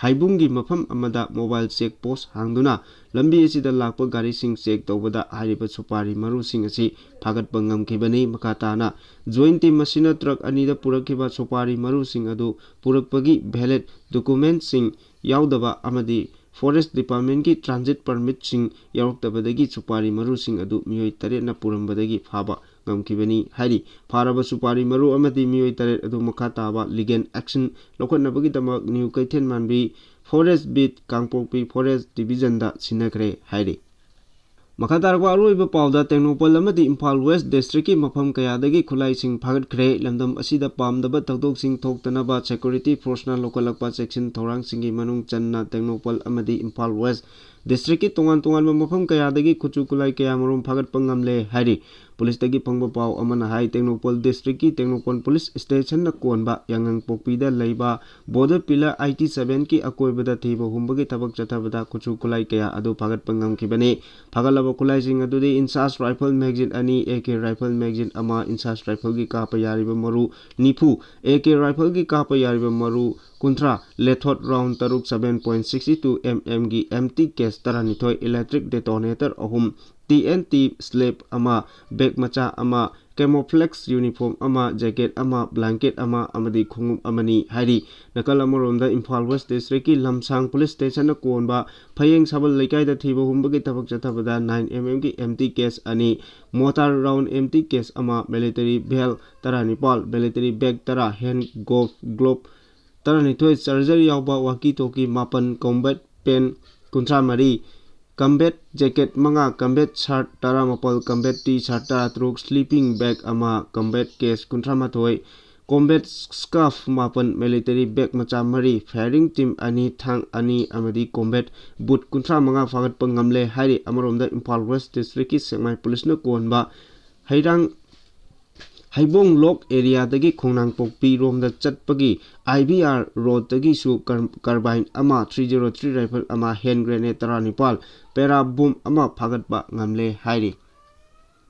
ꯍꯩꯕꯨꯡꯒꯤ ꯃꯐꯝ ꯑꯃꯗ ꯃꯣꯕꯥꯏꯜ ꯆꯦꯛ ꯄꯣꯁ ꯍꯥꯡꯗꯨꯅ ꯂꯝꯕꯤ ꯑꯁꯤꯗ ꯂꯥꯛꯄ ꯒꯥꯔꯤꯁꯤꯡ ꯆꯦꯛ ꯇꯧꯕꯗ ꯍꯥꯏꯔꯤꯕ ꯁꯨꯄꯥꯔꯤ ꯃꯔꯨꯁꯤꯡ ꯑꯁꯤ ꯐꯥꯒꯠꯄ ꯉꯝꯈꯤꯕꯅꯤ꯫ ꯃꯈꯥ ꯇꯥꯅ ꯖꯣꯏꯟꯠ ꯇꯤꯝ ꯑꯁꯤꯅ ꯇ꯭ꯔꯛ ꯑꯅꯤꯗ ꯄꯨꯔꯛꯈꯤꯕ ꯁꯨꯄꯥꯔꯤ ꯃꯔꯨꯁꯤꯡ ꯑꯗꯨ ꯄꯨꯔꯛꯄꯒꯤ ꯚꯦꯂꯤꯗ ꯗꯣꯀꯨꯃꯦꯟꯠꯁꯤꯡ ꯌꯥꯎꯗꯕ ꯑꯃꯗꯤ ꯐꯣꯔꯦꯁꯠ ꯗꯤꯄꯥꯔꯠꯃꯦꯟꯠꯀꯤ ꯇ꯭ꯔꯥꯟꯖꯤꯠ ꯄꯔꯃꯤꯠꯁꯤꯡ ꯌꯥꯎꯔꯛꯇꯕꯗꯒꯤ ꯁꯨꯄꯥꯔꯤ ꯃꯔꯨꯁꯤꯡ ꯑꯗꯨ ꯃꯤꯑꯣꯏ ꯇꯔꯦꯠꯅ ꯄꯨꯔꯝꯕꯗꯒꯤ ꯐꯥꯕ ꯉꯝꯈꯤꯕꯅꯤ ꯍꯥꯏꯔꯤ꯫ ꯐꯥꯔꯕ ꯁꯨꯄꯥꯔꯤ ꯃꯔꯨ ꯑꯃꯗꯤ ꯃꯤꯑꯣꯏ ꯇꯔꯦꯠ ꯑꯗꯨ ꯃꯈꯥ ꯇꯥꯕ ꯂꯤꯒꯦꯜ ꯑꯦꯛꯁꯟ ꯂꯧꯈꯠꯅꯕꯒꯤꯗꯃꯛ ꯅ꯭ꯌꯨ ꯀꯩꯊꯦꯜ ꯃꯥꯟꯕꯤ ꯐꯣꯔꯦꯁꯠ ꯕꯤꯠ ꯀꯥꯡꯄꯣꯛꯄꯤ ꯐꯣꯔꯦꯁꯠ ꯗꯤꯕꯤꯖꯟꯗ ꯁꯤꯟꯅꯈ꯭ꯔꯦ ꯍꯥꯏꯔꯤ꯫ ꯃꯈꯥ ꯇꯥꯔꯛꯄ ꯑꯔꯣꯏꯕ ꯄꯥꯎꯗ, ꯇꯦꯡꯅꯧꯄꯜ ꯑꯃꯗꯤ ꯏꯝꯐꯥꯜ ꯋꯦꯁꯠ ꯗꯤꯁꯇ꯭ꯔꯤꯛꯀꯤ ꯃꯐꯝ ꯀꯌꯥꯗꯒꯤ ꯈꯨꯠꯂꯥꯏꯁꯤꯡ ꯐꯥꯒꯠꯈ꯭ꯔꯦ꯫ ꯂꯝꯗꯝ ꯑꯁꯤꯗ ꯄꯥꯝꯗꯕ ꯊꯧꯗꯣꯛꯁꯤꯡ ꯊꯣꯛꯇꯅꯕ ꯁꯦꯀ꯭ꯌꯨꯔꯤꯇꯤ ꯐꯣꯔꯁꯅ ꯂꯧꯈꯠꯂꯛꯄ ꯆꯦꯛꯁꯤꯟ ꯊꯧꯔꯥꯡꯁꯤꯡꯒꯤ ꯃꯅꯨꯡ ꯆꯟꯅ ꯇꯦꯡꯅꯧꯄꯜ ꯑꯃꯗꯤ ꯏꯝꯐꯥꯜ ꯋꯦꯁꯠ Districtꯀꯤ ꯇꯣꯉꯥꯟ ꯇꯣꯉꯥꯟꯕ ꯃꯐꯝ ꯀꯌꯥꯗꯒꯤ ꯈꯨꯠꯁꯨ ꯈꯨꯠꯂꯥꯏ ꯀꯌꯥ ꯃꯔꯨꯝ ꯐꯥꯒꯠꯄ ꯉꯝꯂꯦ ꯍꯥꯏꯔꯤ꯫ Policeꯇꯒꯤ ꯐꯪꯕ ꯄꯥꯎ ꯑꯃꯅ ꯍꯥꯏ, ꯇꯦꯡꯅꯧꯄꯜ districtꯀꯤ ꯇꯦꯡꯅꯧꯄꯜ Police Stationꯅ ꯀꯣꯟꯕ ꯌꯥꯉꯪꯄꯣꯛꯄꯤꯗ ꯂꯩꯕ Border Pillar eighty sevenꯒꯤ ꯑꯀꯣꯏꯕꯗ ꯊꯤꯕ ꯍꯨꯝꯕꯒꯤ ꯊꯕꯛ ꯆꯠꯊꯕꯗ ꯈꯨꯠꯁꯨ ꯈꯨꯠꯂꯥꯏ ꯀꯌꯥ ꯑꯗꯨ ꯐꯥꯒꯠꯄ ꯉꯝꯈꯤꯕꯅꯤ꯫ ꯐꯥꯒꯠꯂꯕ ꯈꯨꯠꯂꯥꯏꯁꯤꯡ ꯑꯗꯨꯗꯤ INSAS rifle magazine ꯑꯅꯤ, AK rifle magazine ꯑꯃ, INSAS rifleꯒꯤ ꯀꯥꯞꯄ ꯌꯥꯔꯤꯕ ꯃꯔꯨ ꯅꯤꯐꯨ, AK rifleꯒꯤ ꯀꯥꯞꯄ ꯌꯥꯔꯤꯕ ꯃꯔꯨ ꯀꯨꯟꯊ꯭ꯔꯥ, lead round ꯇꯔꯨꯛ, seven point six two mmꯒꯤ empty case ꯇꯔꯥꯅꯤꯊꯣꯏ, electric detonator ꯑꯍꯨꯝ, TNT slab ꯑꯃ, bag ꯃꯆꯥ ꯑꯃ, camouflage uniform ꯑꯃ, jacket ꯑꯃ, blanket ꯑꯃ ꯑꯃꯗꯤ ꯈꯣꯡꯎꯞ ꯑꯃꯅꯤ ꯍꯥꯏꯔꯤ꯫ ꯅꯥꯀꯜ ꯑꯃꯔꯣꯝꯗ ꯏꯝꯐꯥꯜ West Districtꯀꯤ ꯂꯝꯁꯥꯡ Police Stationꯅ ꯀꯣꯟꯕ ꯐꯌꯦꯡ ꯁꯥꯕꯜ ꯂꯩꯀꯥꯏꯗ ꯊꯤꯕ ꯍꯨꯝꯕꯒꯤ ꯊꯕꯛ ꯆꯠꯊꯕꯗ nine mmꯒꯤ empty case ꯑꯅꯤ, mortar round empty case ꯑꯃ, military belt ꯇꯔꯥꯅꯤꯄꯥꯜ, military bag ꯇꯔꯥ, hand glove, glove ꯇꯔꯥꯅꯤꯊꯣꯏ, charger ꯌꯥꯎꯕ walkie talkie ꯃꯥꯄꯟ, combat pen ꯀꯨꯟꯊ꯭ꯔꯥ ꯃꯔꯤ, combat jacket ꯃꯉꯥ, combat shirt ꯇꯔꯥꯃꯥꯄꯜ, combat T-shirt ꯇꯔꯥꯇꯔꯨꯛ, sleeping bag ꯑꯃ, combat case ꯀꯨꯟꯊ꯭ꯔꯥ ꯃꯥꯊꯣꯏ, combat scarf ꯃꯥꯄꯟ, military bag ꯃꯆꯥ ꯃꯔꯤ, firing team ꯑꯅꯤ, ꯊꯥꯡ ꯑꯅꯤ ꯑꯃꯗꯤ combat boot ꯀꯨꯟꯊ꯭ꯔꯥ ꯃꯉꯥ ꯐꯥꯒꯠꯄ ꯉꯝꯂꯦ ꯍꯥꯏꯔꯤ꯫ ꯑꯃꯔꯣꯝꯗ ꯏꯝꯐꯥꯜ West Districtꯀꯤ ꯁꯦꯛꯃꯥꯏ Policeꯅ ꯀꯣꯟꯕ ꯍꯩꯔꯥꯡ ꯍꯩꯕꯣꯡ ꯂꯣꯛ areaꯗꯒꯤ ꯈꯣꯡꯅꯥꯡꯄꯣꯛꯄꯤ ꯔꯣꯝꯗ ꯆꯠꯄꯒꯤ IVR roadꯇꯒꯤꯁꯨ ꯀꯔ-, carbine ꯑꯃ, three zero three rifle ꯑꯃ, hand grenade ꯇꯔꯥꯅꯤꯄꯥꯜ, para bomb ꯑꯃ ꯐꯥꯒꯠꯄ ꯉꯝꯂꯦ ꯍꯥꯏꯔꯤ꯫